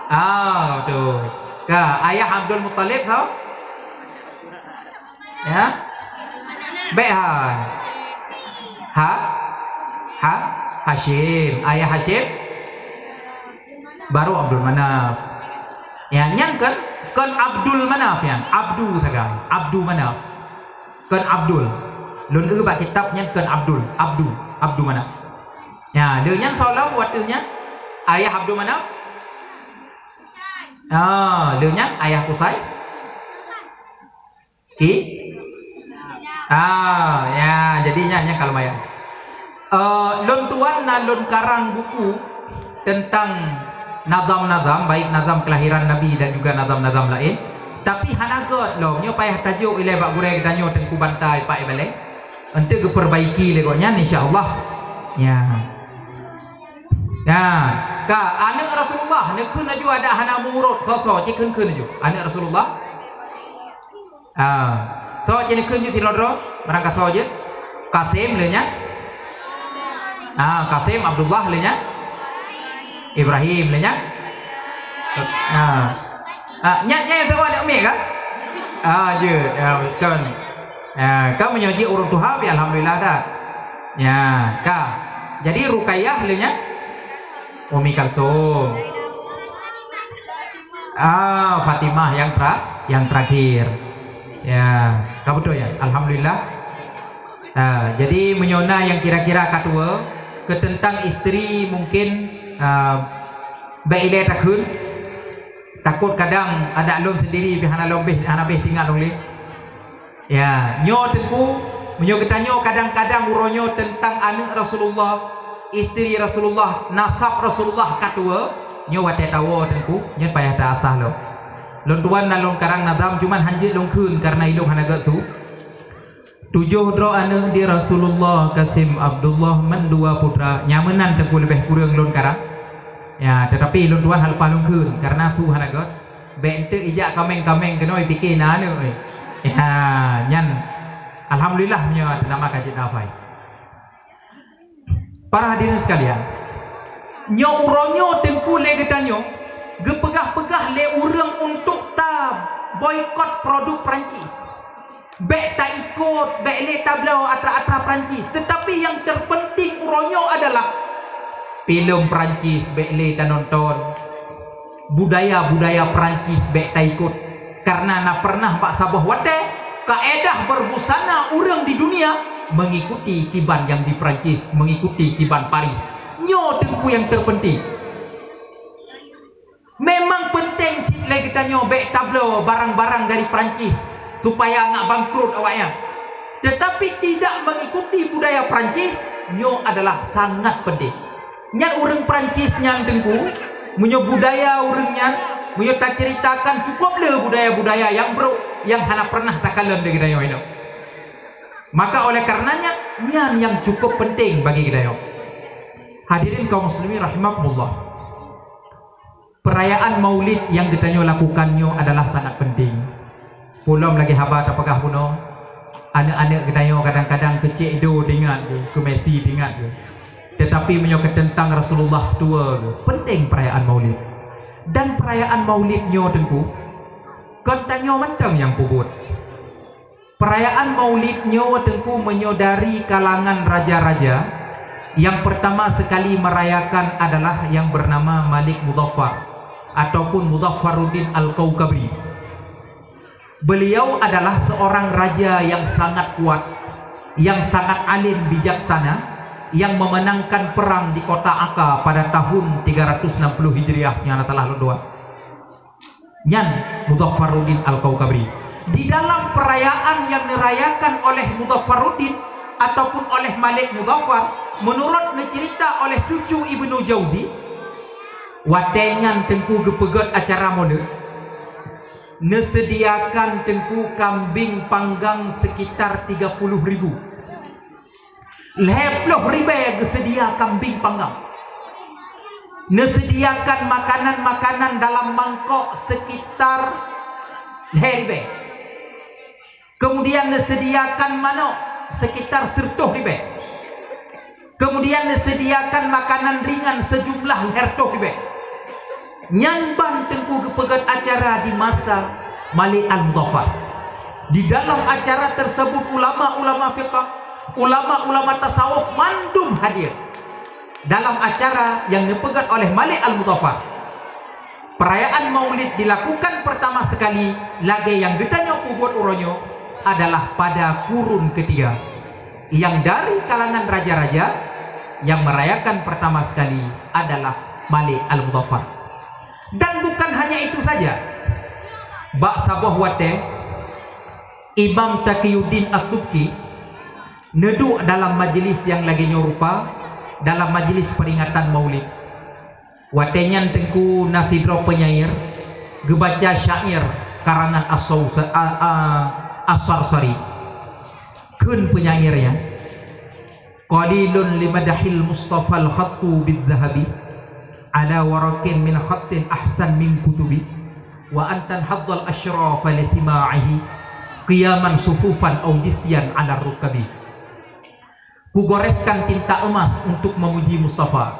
Ah, betul. Ka ayah Abdul Muttalib soe? Ya? Bék hai. Ha? Ha? Hashim. Ayah Hashim? Baru Abdul Manaf. Ya, nyan kan? Kon Abdul Manaf nyan. Abdu sagai. Abdu Manaf. Kon Abdul. Lôn eu bak kitab nyan kon Abdul. Abdu. Abdu Manaf. Ya, lé nyan soe lom watée nyan? Ayah Abdul Manaf? Ah, lé nyan ayah Qusay? Ki? Ah, ya, jadi nyan, nyan ka lumayan. Eh, lôn tuan na lôn karang buku tentang nazam-nazam, baik nazam kelahiran Nabi dan juga nazam-nazam laén. Tapi hana gét lom, nyoe payah tajok ilée bak gurée geutanyoe Teungku Banta Pak Ibalée. Untuk geuperbaiki lé gobnyan, insya Allah. Ya. Ya, ka aneuëk Rasulullah, neukheun laju adak hana meurot, soe-soe, cit kheun-kheun laju. Aneuëk Rasulullah. Ah, soe cit neukheun ju sidroe-droe, barang ka soe jeuet. Qasim lé nyan. Ah, Qasim, Abdullah lé nyan. Ibrahim lé nyan. Ah. Ah, nyan, nyan nyang teuka aneuk miet ka? Ah, jeuet. Ah, kon. Ah, ka meunyoe jeuet ureuëng tuha, pi alhamdulillah dah. Ya, ka. Jadi Ruqayyah lé nyan? Ummi Kalsum. Ah, Fatimah yang tra-, yang terakhir. Ya, ka beutôi ya. Alhamdulillah. Ah, jadi meunyoe na nyang kira-kira ka tuwo, keu teuntang istri mungkin, ah, bèk ilèe takheun. Takot kadang adak lôn sendiri pih hana lôn beh, hana beh teuingat lôn lé. Ya, nyoe Teungku, meunyoe geutanyoe kadang-kadang uroe nyoe teuntang aneuk Rasulullah, istri Rasulullah, nasab Rasulullah ka tuwo, nyoe watèe tawoe Teungku, nyoe payah ta-asah lom. Lôn tuwan na lôn karang nazam, cuman hanjeuet lôn kheun kareuna ilôn hana gèt su. Tujoh droe aneuk di Rasulullah, Kasim, Abdullah, mandua putra. Nyan meunan Teungku leubeh kureueng lôn karang. Ya, teutapi lôn tuwan hana leupah lôn kheun kareuna su hana gèt. Bèk enteuk ijak kaméng-kaméng keunoe pike na aneuk, eh. Ya, nyan alhamdulillah meunyoe teunama ka jeuet na hafai. Para hadirin sekalian, nyoe uroe nyoe Teungku lé geutanyoe geupeugah-peugah lé ureueng untuk ta boikot produk Perancis. Bèk taikot, bèk lé tabloe atra-atra Perancis. Teutapi nyang terpenting uroe nyoe adalah filem Perancis bèk lé tanonton. Budaya-budaya Perancis bèk taikot, kareuna na pernah bak saboh watèe kaedah berbusana ureueng di dunia mengikuti kiban nyang di Perancis, mengikuti kiban Paris. Nyoe Teungku nyang terpenting. Memang penting cit lé geutanyoe bèk tabloe barang-barang dari Perancis supaya ngat bangkrut awaknyan. Teutapi tidak mengikuti budaya Perancis, nyoe adalah sangat penting. Nyan ureueng Perancis nyan Teungku, meunyoe budaya ureueng nyan, meunyoe taceuritakan cukup le budaya-budaya nyang brôk nyang hana pernah takalon lé geutanyoe inoe. Maka oleh kareuna nyan, nyan nyang cukup penting bagi geutanyoe. Hadirin kaum muslimin rahimakumullah. Peurayaan Maulid nyang geutanyoe lakukan nyoe adalah sangat penting. Peulom lagèe haba tapeugah bunoe, aneuk-aneuk geutanyoe kadang-kadang keu Cik Do teuingat geuh, keu Messi teuingat geuh. Teutapi meunyoe keu teuntang Rasulullah tuwo geuh, penting peurayaan Maulid. Dan peurayaan Maulid nyoe Teungku, kon tanyoe mantong nyang peubuet. Peurayaan Maulid nyoe Teungku meunyoe dari kalangan raja-raja, nyang peurtama seukali meurayakan adalah nyang beunama Malik Muzaffar ataupun Muzaffaruddin Al-Kaukabi. Beliau adalah seorang raja nyang sangat kuat, nyang sangat alim bijaksana, nyang meumeunangkan peurang di kota Akka pada tahun tiga ratus enam puluh Hijriah nyang na salah lôn dua. Nyan Muzaffaruddin Al-Kaukabi. Di dalam peurayaan nyang neurayakan oleh Muzaffaruddin ataupun oleh Malik Muzaffar, meunurot neuceurita oleh cucu Ibnu Jauzi, watèe nyan Teungku geupeugèt acara Maulid, neuseudiakan Teungku kambing panggang sekitar tiga puluh ribu. Lhèe ploh ribèe geuseudia kambing panggang. Neuseudiakan makanan-makanan dalam mangkok sekitar lhèe ribèe. Kemudian neuseudiakan manok sekitar sireutoh ribèe. Kemudian neuseudiakan makanan ringan sejumlah lhèe reutôh ribèe. Nyan ban Teungku geupeugèt acara di masa Malik Al-Muzaffar. Di dalam acara tersebut ulama-ulama fiqah, ulama-ulama tasawuf mandum hadir dalam acara nyang neupeugèt oleh Malik Al-Muzaffar. Peurayaan Maulid dilakukan pertama sekali lagèe nyang geutanyoe peubuet uroe nyoe adalah pada kurun ketiga. Nyang dari kalangan raja-raja nyang merayakan pertama sekali adalah Malik Al-Muzaffar. Dan bukan hanya itu saja, bak saboh watèe Imam Taqiyuddin As-Subki neuduek dalam majlis nyang lagèe nyoe rupa, dalam majlis peringatan Maulid. Watèe nyan Teungku na sidroe peunyair geubaca syair karangan As-Saus-, a, a, As-Sarsari. Kheun peunyair nyan, "Qalilun limadahil Mustafal khattu bidzahabi, ala waraqin min khattin ahsan min kutubi, wa an tanhaddal asyrafa lisima'ihi, qiyaman sufufan aw jisyan ala rukabi." Kugoreskan tinta emas untuk memuji Mustafa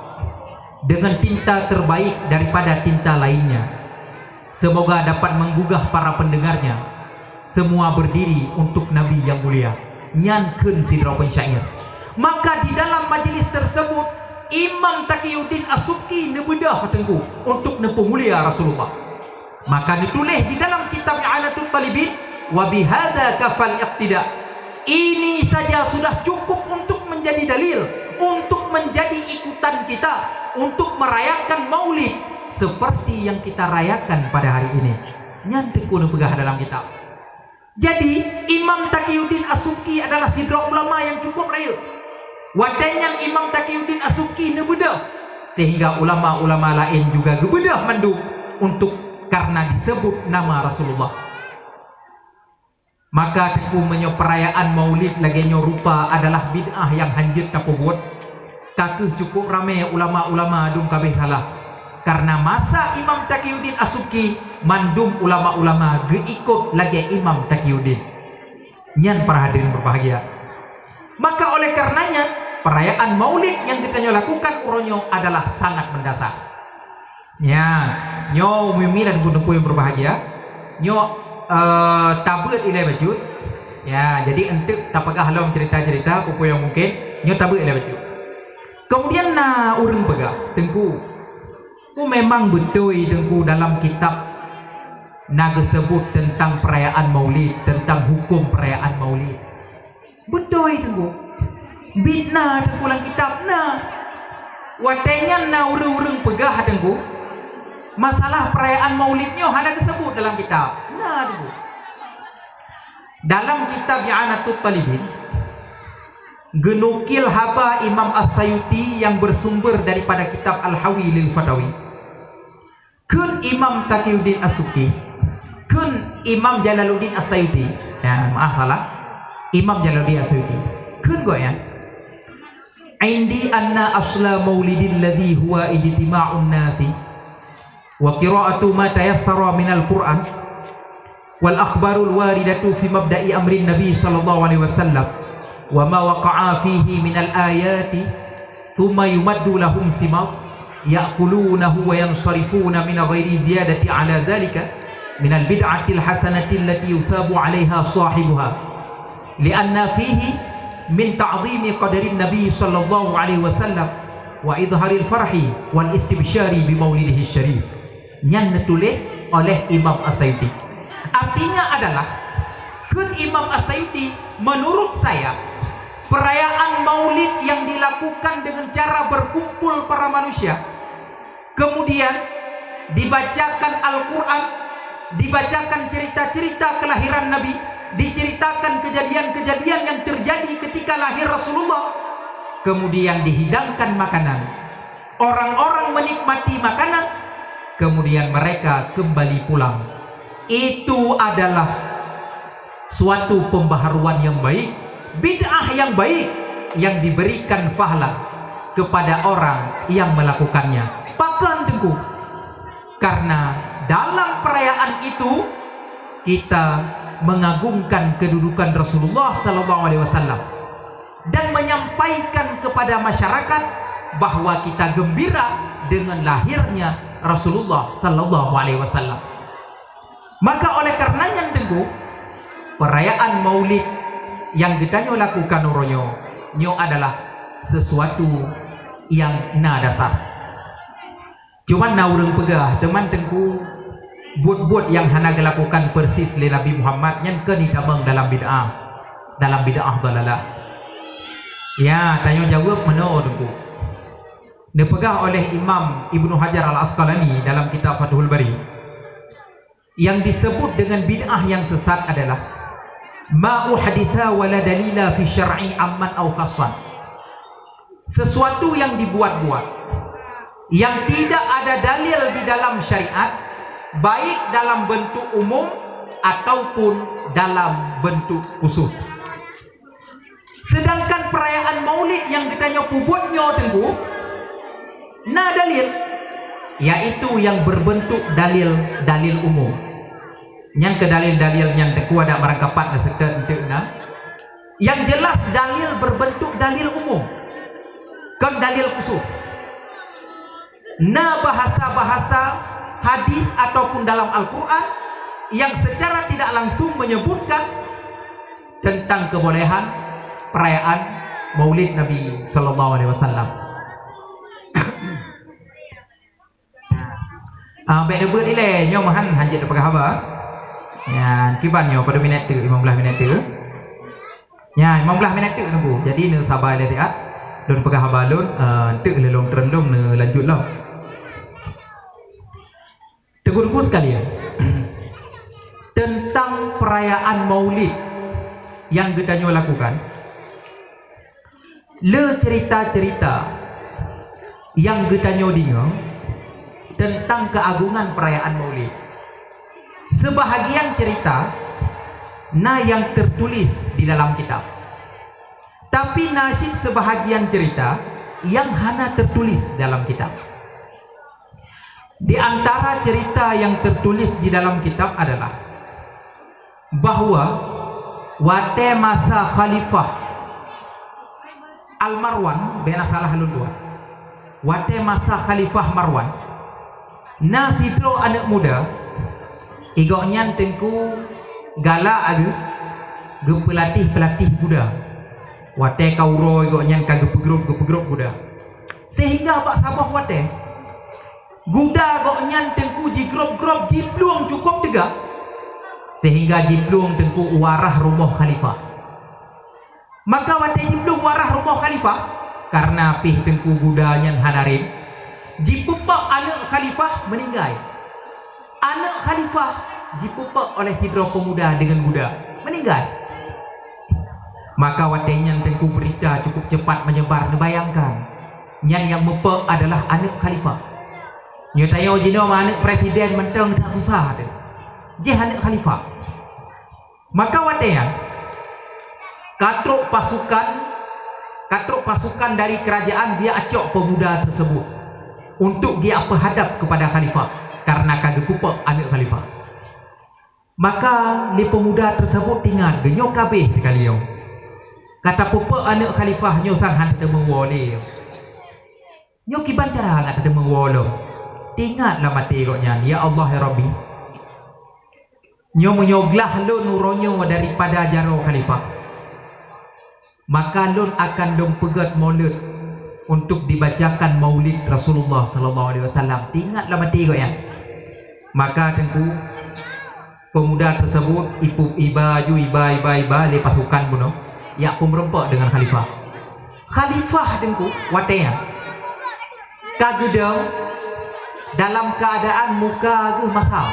dengan tinta terbaik daripada tinta lainnya. Semoga dapat menggugah para pendengarnya, semua berdiri untuk Nabi yang mulia. Nyan kheun sidroe peusyair. Maka di dalam majlis tersebut, Imam Taqiyuddin As-Subki neubeudôh Teungku untuk neupeumulia Rasulullah. Maka ditulis di dalam kitab I'anatut Talibin, "Wa bihadza kafal iqtida." Ini saja sudah cukup untuk menjadi dalil, untuk menjadi ikutan kita, untuk merayakan Maulid seperti yang kita rayakan pada hari ini. Nyan Teungku neupeugah dalam kitab. Jadi, Imam Taqiyuddin As-Subki adalah sidroe ulama nyang cukup rayeuk. Watée nyan Imam Taqiyuddin As-Subki neubeudôh, sehingga ulama-ulama laén juga geubeudôh mandum untuk karena disebut nama Rasulullah. Maka Teungku, meunyoe peurayaan Maulid lagée nyoe rupa adalah bid'ah nyang hanjeuet tapeubuet, ka kheueh cukup ramé ulama-ulama dum ka abéh salah. Karena masa Imam Taqiyuddin As-Subki, mandum ulama-ulama geuikot lagée Imam Taqiyuddin. Nyan para hadirin berbahagia. Maka oleh karenanya, perayaan Maulid nyang geutanyoe lakukan uroe nyoe adalah sangat mendasar. Nyan, nyoe umi-umi dan teungku-teungku yang berbahagia. Nyoe, eh, tabeuet ilée bacut. Ya, jadi eunteuk tapeugah lom cerita-cerita peue-peue nyang mungkin. Nyoe tabeuet ilée bacut. Kemudian na ureuëng peugah, "Teungku, ku memang beutôi Teungku dalam kitab na geuseubut teuntang peurayaan Maulid, teuntang huköm peurayaan Maulid." Beutôi Teungku. Bit na Teungku lam kitab na. Watée nyan na ureuëng-ureuëng peugah Teungku, masalah peurayaan Maulid nyoe hana geuseubut dalam kitab. Na Teungku. Dalam kitab I'anatut Talibin, geunukil haba Imam As-Sayuti yang bersumber daripada kitab Al-Hawi lil Fatawi. Kheun Imam Taqiyuddin As-Subki, kheun Imam Jalaluddin As-Sayuti, ya, maaf salah, Imam Jalaluddin As-Sayuti, kheun gobnyan, "Indi anna asla maulidil ladzi huwa ijtima'un nasi wa qira'atu ma tayassara minal Qur'an wal akhbarul waridatu fi mabda'i amrin Nabi sallallahu alaihi wasallam wa ma waqa'a fihi minal ayati, thumma yumaddu lahum simar ya'kulunahu wa yansharifuna min ghairi ziyadati ala dzalika minal bid'atil hasanati allati yuthabu alaiha sahibuha, li'anna fihi min ta'zimi qadarin Nabi sallallahu alaihi wasallam wa idharil farhi wal istibsyari bi maulidihi syarif." Nyan neutuléh oleh Imam As-Sayuti. Artinya adalah, kheun Imam As-Sayuti, menurut saya, perayaan Maulid yang dilakukan dengan cara berkumpul para manusia, kemudian dibacakan Al-Quran, dibacakan cerita-cerita kelahiran Nabi, diceritakan kejadian-kejadian yang terjadi ketika lahir Rasulullah, kemudian dihidangkan makanan. Orang-orang menikmati makanan, kemudian mereka kembali pulang. Itu adalah suatu pembaharuan yang baik, bid'ah yang baik, yang diberikan pahala kepada orang yang melakukannya. Pakon Teungku? Karena dalam perayaan itu kita mengagungkan kedudukan Rasulullah sallallahu alaihi wasallam dan menyampaikan kepada masyarakat bahwa kita gembira dengan lahirnya Rasulullah sallallahu alaihi wasallam. Maka oleh karenanya Teungku, perayaan Maulid yang geutanyoe lakukan uroe nyoe, nyoe adalah sesuatu yang na dasar. Cuman na ureuëng peugah, "Teuma Teungku, buet-buet nyang hana geulakukan persis lé Nabi Muhammad nyan keuneuk itamong dalam bid'ah, dalam bid'ah dalalah." Ya, tanyoe jaweueb meunoe Teungku. Neupeugah oleh Imam Ibnu Hajar Al-Asqalani dalam kitab Fathul Bari, yang disebut dengan bid'ah yang sesat adalah ma uhditha wa la dalila fi syar'i amman au khassan. Sesuatu yang dibuat-buat, yang tidak ada dalil di dalam syariat, baik dalam bentuk umum ataupun dalam bentuk khusus. Sedangkan perayaan Maulid nyang geutanyoe peubuet nyoe Teungku, na dalil, yaitu yang berbentuk dalil-dalil umum. Nyang keu dalil-dalil nyan Teungku adak meurangkapat na seutôt eunteuk na. Yang jelas dalil berbentuk dalil umum, kon dalil khusus. Na bahasa-bahasa hadis ataupun dalam Al-Quran yang secara tidak langsung menyebutkan tentang kebolehan perayaan Maulid Nabi sallallahu alaihi wasallam. Ah, bèk neubeuet ilèe, nyoe meuhan hanjeuet teupeugah haba. Nyan, kiban nyoe padum minèt teuk, limong blaih minèt teuk. Nyan, limong blaih minèt teuk nunggu. Jadi, neusaba ilèe siat. Lôn peugah haba lôn, eh, teuk lé lôn treun lôn neulanjut lom. Teungku-teungku sekalian, tentang perayaan Maulid yang geutanyoe lakukan, le cerita-cerita yang geutanyoe deungoe tentang keagungan perayaan Maulid. Sebahagian cerita na yang tertulis di dalam kitab. Tapi na cit sebahagian cerita yang hana tertulis dalam kitab. Di antara cerita yang tertulis di dalam kitab adalah bahwa watèe masa Khalifah Al-Marwan, bèk na salah lôn tuan. Watèe masa Khalifah Marwan, na sidroe aneuk muda, i gobnyan teungku galak geu-, geupeulatih-peulatih guda. Watèe ka uroe gobnyan ka geupeugrôp-geupeugrôp guda. Sehingga bak saboh watèe, guda gobnyan teungku jigrôp-grôp jiplueng cukôp teuga, sehingga jiplueng teungku u arah rumoh khalifah. Maka watèe jiplueng u arah rumoh khalifah, kareuna pih teungku guda nyan hana rem, jipeupok aneuk khalifah meuninggai. Aneuk khalifah jipeupok oleh sidroe peumuda deungon guda, meuninggai. Maka watèe nyan teungku beurita cukup cepat meunyebar, neubayangkan, nyan nyang meupok adalah aneuk khalifah. Nyoe tanyoe jinoe aneuk presiden mantong that susah teuh. Jih aneuk khalifah. Maka watèe nyan, ka trôk pasukan, ka trôk pasukan dari kerajaan geujak cok peumuda tersebut untuk geujak peuhadap kepada khalifah, kareuna ka geupeupok aneuk khalifah. Maka lé peumuda tersebut teuingat geuh nyoe ka abéh teuh kali nyoe. Ka tapeupok aneuk khalifah nyoe sang han teumeuwoe lé. Nyoe kiban cara ngat teumeuwoe lom. Teuingat lam até gobnyan, "Ya Allah, ya Rabbi, nyoe meunyoe glah lôn uroe nyoe daripada jaroe khalifah, maka lôn akan lôn peugèt mulod untuk dibacakan maulid Rasulullah sallallahu alaihi wasallam." Teuingat lam até gobnyan. Maka teungku, peumuda tersebut ipu-, iba ju, iba, iba, iba lé pasukan bunoe, jak peumeurumpok deungon khalifah. Khalifah teungku watèe nyan ka geudong dalam keuadaan muka geuh masam.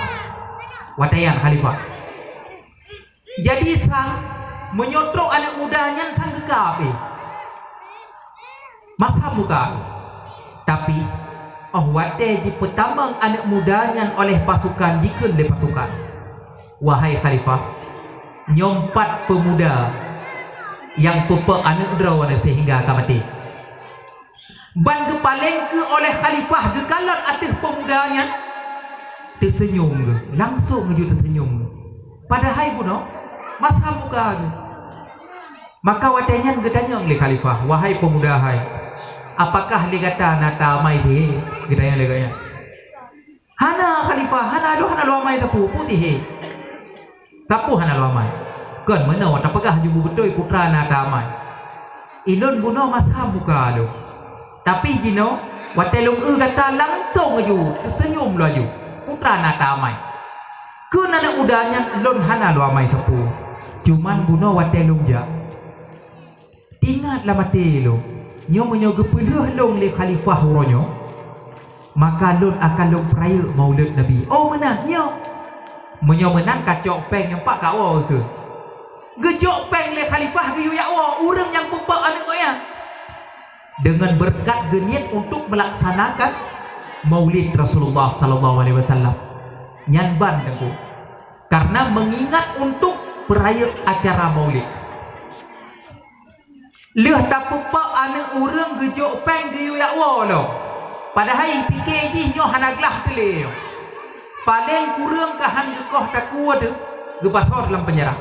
Watèe nyan khalifah. Jadi sang meunyoe trôk aneuk muda nyan sang geuka pih. Masam muka. Tapi, óh watèe jipeutamong aneuk muda nyan oleh pasukan, jikheun lé pasukan, "Wahai khalifah, nyoe pat peumuda nyang peupok aneuk droeneuh sehingga ka maté." Ban geupaleng keu oleh khalifah geukalon ateueh peumuda nyan, teuseunyum geuh, langsong ju teuseunyum geuh. Padahai bunoe masam muka geuh. Maka watèe nyan geutanyong lé khalifah, "Wahai peumuda hai, apakah lé gata na tamai tihé?" Geutanyong lé gobnyan. "Hana, khalifah, hana, lôn hana lôn amai sapeue, peue tihé." "Sapeue hana lôn amai?" "Kon meunoe tapeugah ju beubeutôi putra na tamai. Ilôn bunoe masam muka lôn. Tapi jinoe watèe lôn eu gata langsong ju teuseunyum laju, putra na tamai. Kheun aneuk muda nyan lôn hana lôn amai sapeue. Cuman bunoe watèe lôn jak, teuingat lam até lôn, nyoe meunyoe geupeulheueh lôn lé khalifah uroe nyoe, maka lôn akan lôn peurayeuk maulud Nabi." "Oh, meunan nyoe? Meunyoe meunan ka cok péng nyang pat ka woe keuh." Geujok péng lé khalifah geuyue jak woe ureueng nyang peupok aneuk gobnyan, deungon beureukat geuniet untuk meulaksanakan maulid Rasulullah sallallahu alaihi wasallam. Nyan ban teungku, kareuna meungingat untuk peurayeuk acara maulid. Lheueh tapeupok aneuk ureueng geujok péng geuyue jak woe lom. Padahai pike jih nyoe hana glah teuh lé nyoe. Paleng kureueng ka han geukoh takue teuh, geupasoe lam peunjara.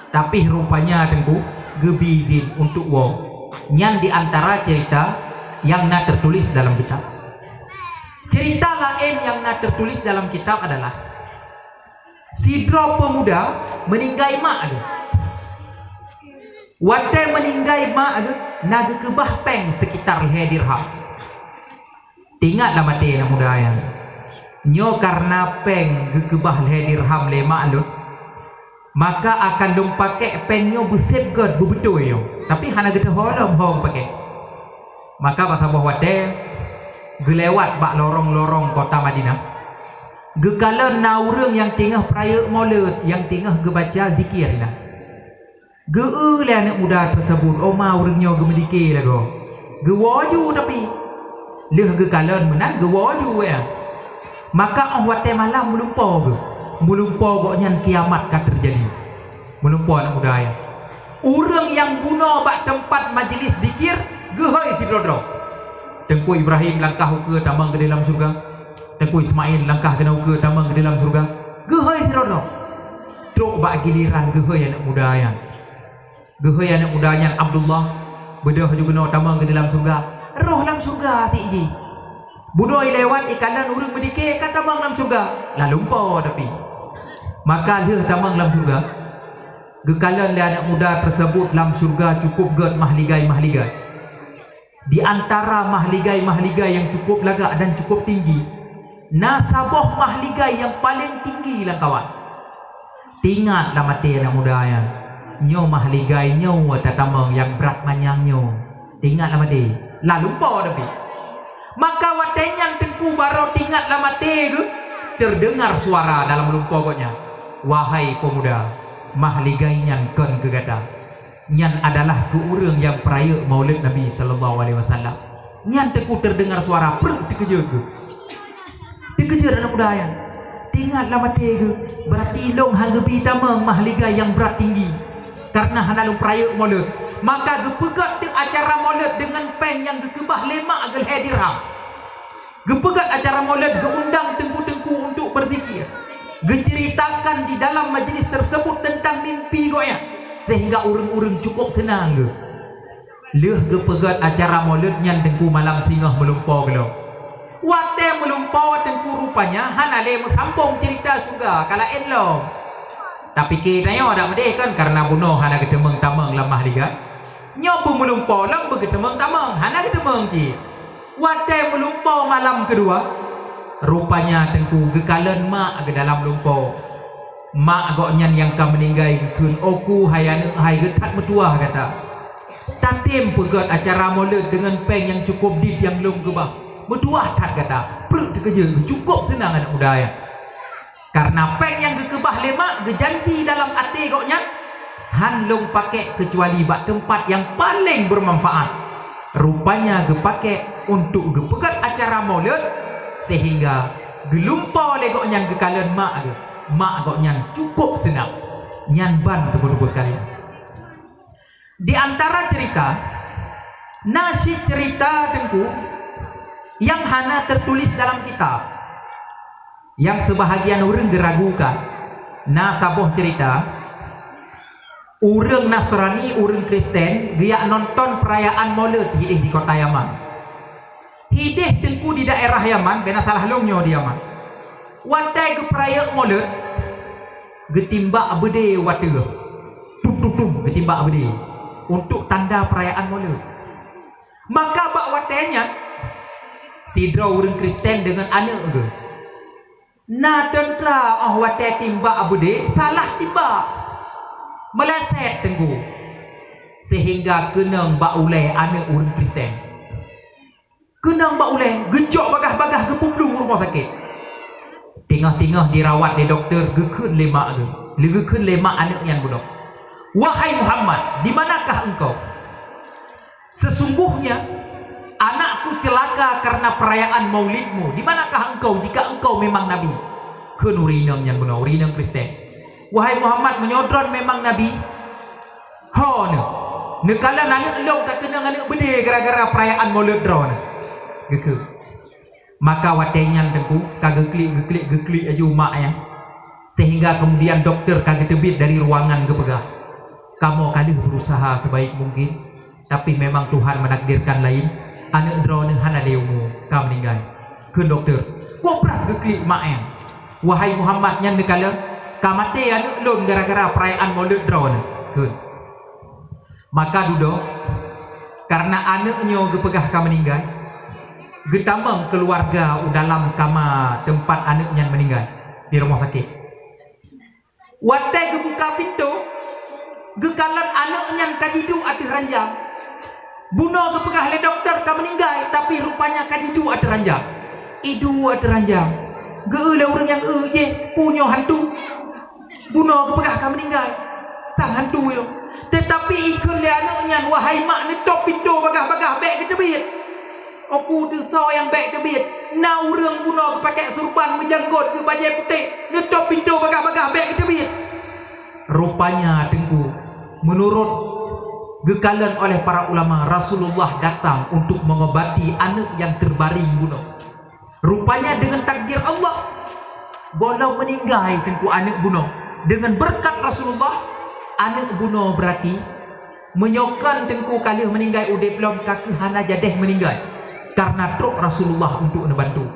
Tapi rupanya teungku geubi idin untuk woe. Nyan di antara cerita nyang na teutulis dalam kitab. Cerita laén nyang na teutulis dalam kitab adalah sidroe peumuda meuninggai mak geuh. Watèe meuninggai mak geuh, na geukeubah péng seukitar lhèe dirham. Teuingat lam até aneuk muda nyan. Nyoe kareuna péng geukeubah lhée dirham lé mak lôn, maka akan lôn pakék péng nyoe beuseb gét beubeutôi nyoe, tapi hana geuteuho lom hong pakék. Maka bak saboh watée geulewat bak lorong-lorong kota Madinah, geukalon na ureuëng nyang teungoh peurayeuk Maulud, nyang teungoh geubaca zikir nyan. Geu-eu lé aneuëk muda teuseubut, "Oh ma, ureuëng nyoe geumeudike lagoe." Geuwoe ju tapi. Lheueh geukalon meunan geuwoe ju ya. Maka óh watée malam meulumpoe geuh. Meulumpoe gobnyan kiamat ka teujadi. Meulumpoe aneuëk muda ya. Ureuëng nyang bunoe bak teumpat majlis zikir geuhôi sidroe-droe. Teungku Ibrahim langkah ukeue tamong keu dalam syeuruga. Teungku Ismail langkah keunoe ukeue tamong keu dalam syeuruga. Geuhôi sidroe-droe. Trok bak giliran geuhôi aneuëk muda nyan. Geuhôi aneuëk muda nyan Abdullah, beudôh ju keunoe tamong keu dalam syeuruga. Roh lam syeuruga até jih. Bunoe ilewat ikalon ureuëng meudike ka tamong lam syeuruga. Lalumpoe tapi. Maka lheueh tamong lam syeuruga, geukalon lé aneuëk muda teuseubut lam syeuruga cukup gét mahligai-mahligai. Di antara mahligai-mahligai nyang cukup lagak dan cukup tinggi, na saboh mahligai nyang paleng tinggi lam kawan. Teuingat lam até aneuëk muda nyan, nyoe mahligai nyoe tatamong nyang brat manyang nyoe. Teuingat lam até, lalumpoe tapi. Maka watée nyan teungku barô teuingat lam até geuh, teudeungar suara dalam lumpoe gobnyan, "Wahai peumuda, mahligai nyan kon keu gata." Nyan adalah keu ureuëng nyang peurayeuk Maulud Nabi sallallahu alaihi wasallam. Nyan teungku teudeungar suara, preuek teukeujot geuh. Teukeujot aneuëk muda nyan. Teuingat lam até geuh, "Beurati lôn han geubi tamong mahligai nyang brat tinggi, kareuna hana lôn peurayeuk Maulud." Maka geupeugét teuk acara Maulud deungon péng nyang geukeubah lé mak geuh lhée dirham. Geupeugét acara Maulud, geuundang teungku-teungku untuk beuzikir. Geuceuritakan di dalam majlis teuseubut teuntang mimpi gobnyan, seuhingga ureuëng-ureuëng cukup seunang geuh. Lheueh geupeugét acara Maulud nyan teungku malam singoh meulumpoe geuh lom. Watée meulumpoe teungku rupanya hana lé meusambong ceurita syeuruga ka laén lom. Tapike tanyoe dak meudeh kan kareuna bunoe hana geuteumong tamong lam mahligai. Nyoe peumeulumpoe lom beugeuteumeung tamong, hana geuteumong cit. Watée meulumpoe malam keudua, rupanya teungku geukalon mak geuh dalam lumpoe. Mak gobnyan nyang ka meuninggai geukheun, "Oku hai aneuëk hai, geuh that meutuwah gata. Tatem peugét acara Maulud deungon péng nyang cukup dit nyang lôn keubah. Meutuwah that gata." Preuek teukeujot, cukup seunang aneuëk muda nyan. Kareuna péng nyang geukeubah lé mak geujanji dalam até gobnyan, "Han lôn pakék keucuali bak teumpat nyang paleng beumanfaát." Rupanya geupakék untuk geupeugét acara Maulud, seuhingga geulumpoe lé gobnyan geukalon mak geuh. Mak gobnyan cukup seunang. Nyan ban teungku-teungku sekalian. Di antara cerita, na cit cerita teungku nyang hana teutuléh dalam kitab. Nyang seubahagian ureuëng geuragukan, na saboh cerita, ureuëng Nasrani, ureuëng Kristen geujak nonton peurayaan Maulud hideh di kota Yaman. Hideh teungku di daerah Yaman, bèk na salah lôn nyoe di Yaman. Watèe geupeurayeuk Maulud, geutimbak beudé u ateueh. Tum, tum, tum, geutimbak beudé. Untuk tanda peurayaan Maulud. Maka bak watèe nyan, sidroe ureuëng Kristen deungon aneuëk geuh. Na teuntra óh watèe timbak beudé, salah timbak. Meuleset teungku. Seuhingga keunong bak ulèe aneuëk ureuëng Kristen. Keunong bak ulèe, geucok bagaih-bagaih geupublueng u rumoh sakét. Teungoh-teungoh dirawat lé dokto, geukheun lé mak geuh. Lé geukheun lé mak aneuëk nyan bunoe, "Wahai Muhammad, di manakah engkau? Sesungguhnya anakku celaka karena perayaan maulidmu. Di manakah engkau jika engkau memang nabi?" Kheun ureuëng inong nyan bunoe, ureuëng inong Kristen, "Wahai Muhammad, meunyoe droeneuh memang nabi, ho neuh, neukalon aneuëk lôn ka keunong aneuëk beudé gara-gara peurayaan Maulud droeneuh," geukheun. Maka watèe nyan teungku ka geuklik, geuklik, geuklik laju mak nyan. Seuhingga keumudian dokto ka geuteubiet dari ruangan geupeugah, "Kamoe ka lheueh beurusaha seubaik mungkin, tapi memang Tuhan menakdirkan lain, aneuëk droeneuh hana lé umu, ka meuninggai." Kheun dokto, "Kok brat geuklik mak nyan? Wahai Muhammad, nyan neukalon, ka maté aneuëk lôn gara-gara peurayaan Maulud droeneuh," kheun. Maka dudoe, kareuna aneuëk nyoe geupeugah ka meuninggai, Geutamong keuluwarga u dalam kama teumpat aneuëk nyan meuninggai di rumoh sakét. Watée geubuka pintoe, geukalon aneuëk nyan ka jiduek ateueh ranjang. Bunoe geupeugah lé dokto ka meuninggai, tapi rupanya ka jiduek ateueh ranjang. Iduek ateueh ranjang. Geu-eu lé ureuëng nyang eu jih, "Peue nyoe hantu?" Bunoe geupeugah ka meuninggai, sang hantu nyoe. Teutapi ikheun lé aneuëk nyan, "Wahai mak, neutôb pintoe bagah-bagah, bék geuteubiet." Oku teusoe nyang bék teubiet, na ureuëng bunoe geupakée surban, meujanggot, geubajée putéh, neutôb pintoe bagah-bagah, bék geuteubiet. Rupanya Teungku, meunurot geukalon oleh para ulama, Rasulullah datang untuk mengobati aneuëk nyang teubaring bunoe. Rupanya deungon takdir Allah, gohlom meuninggai Teungku aneuëk bunoe. Deungon beureukat Rasulullah, aneuëk bunoe beurati meunyoe kon Teungku ka lheueh meuninggai udeb lom, ka kheueh hana jadeh meuninggai, kareuna trok Rasulullah untuk neubantu.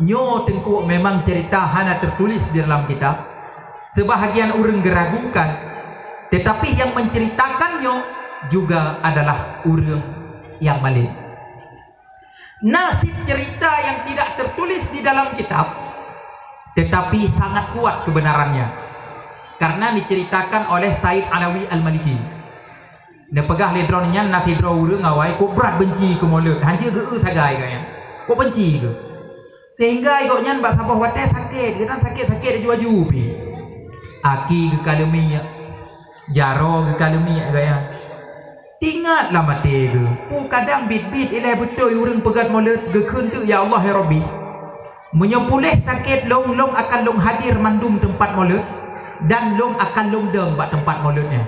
Nyoe Teungku memang cerita hana tertulis di dalam kitab. Sebahagian ureuëng geuragukan, tetapi yang menceritakan nyoe juga adalah ureuëng yang malem. Na cit cerita yang tidak tertulis di dalam kitab, tetapi sangat kuat kebenarannya, karena diceritakan oleh Said Alawi Al-Maliki. Neupeugah lé droeneuh nyan na sidroe ureuëng awai kok brat beunci keu Molot, hanjeuet geu-eu sagai gobnyan. Kok beunci geuh. Sehingga gobnyan bak saboh watée sakét, geutanyoe sakét-sakét laju-laju pih. Aki geukalon miek, jaroe geukalon miek gobnyan. Teuingat lam até geuh, peue kadang biet-biet ilée beutôi ureuëng peugét Molot geukheun teuk, "Ya Allah, ya Rabbi, meunyoe puléh sakét lôn, lôn akan lôn hadir mandum teumpat Molot, dan lôn akan lôn dong bak teumpat Molot nyan."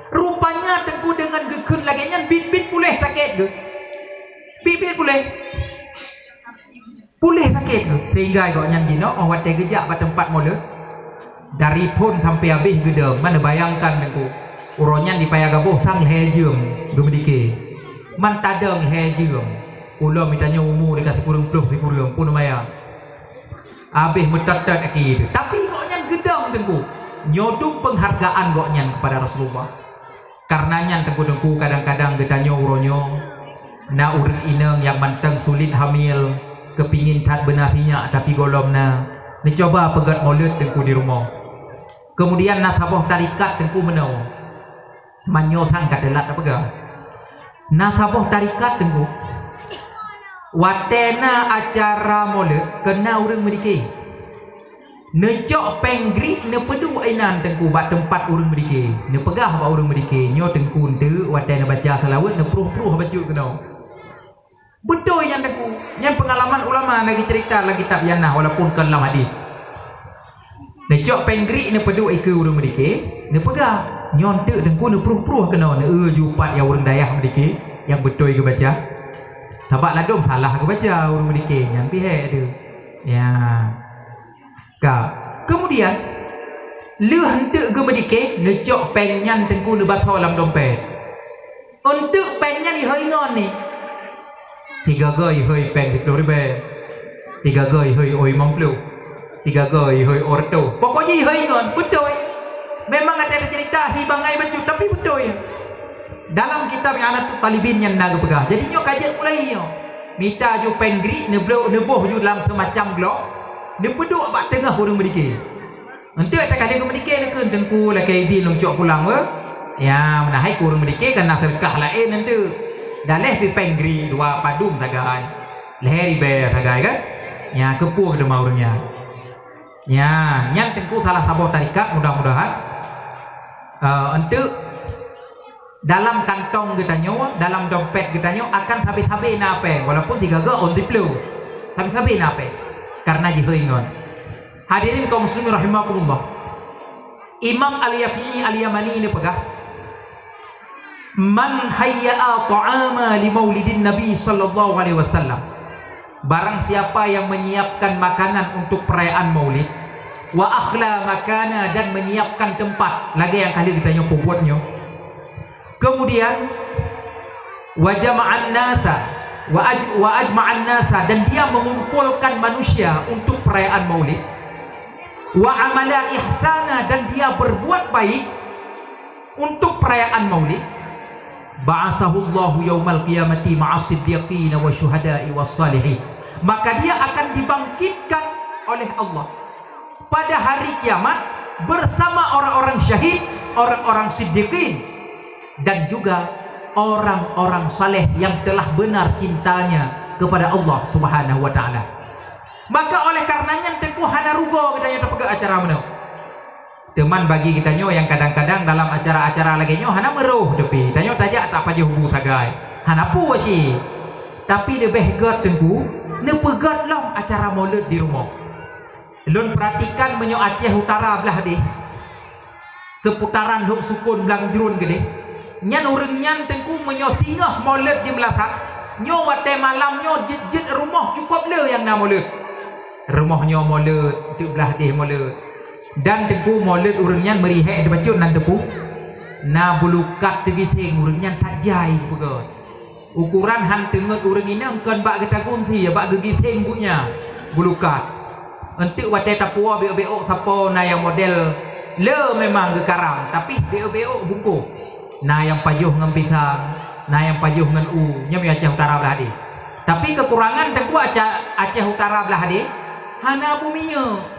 Rupanya Teungku deungon geukheun lagée nyan biet-biet puléh sakét geuh. Biet-biet puléh. Puléh sakét geuh, sehingga gobnyan jinoe óh watée geujak bak teumpat Molot, dari phon sampoe habéh geudong. Man neubayangkan Teungku, uroe nyan di Paya Gaboh sang lhée jeuem geumeudike. Man tadong lhée jeuem. Ulôn mita nyoe umu dika sikureueng ploh sikureueng pun lumayan. Habéh meutot-tot aki. Tapi gobnyan geudong Teungku. Nyoe dum peunghargaan gobnyan keupada Rasulullah. Kareuna nyan Teungku-teungku, kadang-kadang geutanyoe uroe nyoe na ureuëng inong nyang mantong sulet hamil, keupingin that beuna sinyak tapi gohlom na, neucuba peugét Molot Teungku di rumoh. Keumudian na saboh tarekat Teungku meunoe, meunyoe sang ka teulat tapeugah. Na saboh tarekat Teungku, watée na acara Molot keu na ureuëng meudike. Neucok péng griek neupeuduek inan Teungku bak teumpat ureuëng meudike. Neupeugah bak ureuëng meudike, "Nyoe Teungku eunteuk watée neubaca seulaweuet neupruh-pruh bacut keunoe." Beutôi nyan Teungku. Nyan peungalaman ulama na geuceurita lam kitab nyan na, walaupun kon lam hadis. Neucok péng griek neupeuduek ikeue ureuëng meudike, neupeugah, "Nyoe eunteuk Teungku neupruh-pruh keunoe, neueu ju pat nyang ureuëng dayah meudike nyang beutôi geubaca." Sabab ladôm salah geubaca ureuëng meudike nyan pih hék deuh. Ya. Ka. Keumudian, lheueh eunteuk geumeudike, neucok péng nyan Teungku neubasoe lam dompet. Eunteuk péng nyan ihôi ngon ni. Sigaga ihôi péng siploh ribée. Sigaga ihôi oi limong ploh. Sigaga ihôi oi reutôh. Pokok jih ihôi ngon, beutôi. Memang ada cerita si bangai bacut, tapi beutôi. Dalam kitab I'anatut Talibin nyan na geupeugah. Jadi nyoe ka jeuet mulai nyoe. Mita ju péng griek neubloe, neuboh ju lam seumacam glok, neupeuduek bak teungoh ureuëng meudike. Eunteuk teuka lheueh geumeudike neukheun, "Teungku, lakée idin lôn cok pulang weu." Ya, meunan hai keu ureuëng meudike kan na seudeukah laén eunteuk. Daleh pih péng griek dua padum sagai. Lhée ribée sagai kan? Ya, keupeue geuteuma ureuëng nyan. Ya, nyan Teungku salah saboh tarekat, mudah-mudahan, eh, eunteuk dalam kantong geutanyoe, dalam dompet geutanyoe akan sabe-sabe na péng, walaupun sigaga ôn siploh. Sabe-sabe na péng. Kareuna jihôi ngon. Hadirin kaum muslimin rahimakumullah. Imam Al-Yafi'i Al-Yamani neupeugah, "Man hayya'a ta'ama li maulidin Nabi sallallahu alaihi wasallam." Barang siapa yang menyiapkan makanan untuk perayaan Maulid, wa akhla makana, dan menyiapkan tempat, lagée nyang ka lheueh geutanyoe peubuet nyoe. Kemudian, wa jama'an nasa, wa aj-, wa ajma'an nasa, dan dia mengumpulkan manusia untuk perayaan Maulid. Wa amala ihsana, dan dia berbuat baik untuk perayaan Maulid. Ba'atsahullahu yaumal qiyamati ma'as siddiqin wa syuhada'i was salihin. Maka dia akan dibangkitkan oleh Allah pada hari kiamat bersama orang-orang syahid, orang-orang siddiqin, dan juga orang-orang saleh yang telah benar cintanya kepada Allah Subhanahu wa taala. Maka oleh karena nyan teungku hana rugoe geutanyoe tapeugah acara meunoe. Teuma bagi geutanyoe nyang kadang-kadang dalam acara-acara lagée nyoe hana meuroh, tapi tanyoe tajak tapajoh bu sagai. Hana peue cit. Tapi leubeh gét teungku, neupeugét lom acara Maulud di rumoh. Lôn perhatikan meunyoe Aceh Utara blah deh, seputaran Lhoksukon Blang Jruen keudeh, nyan ureuëng nyan teungku meunyoe singoh Maulud di meulasah, nyoe watée malam nyoe jeuet-jeuet rumoh cukôp le nyang na Maulud. Rumoh nyoe Maulud, teuk blah deh Maulud. Dan teungku Maulud ureuëng nyan meurihek dibacut nan teupeu. Na bulukat teugiseng ureuëng nyan that jai peugét. Ukuran han teungeut ureuëng inong kon bak geutagun sie, bak geugiseng buet nyan bulukat. Eunteuk watée tapuwoe biôk-biôk sapo na nyang model le memang geukaram, tapi biôk-biôk bungkôh. Na nyang pajoh ngon pisang, na nyang pajoh ngon u, nyoe Aceh Utara blah deh. Tapi keukurangan teungku Aceh Utara blah deh hana bumie.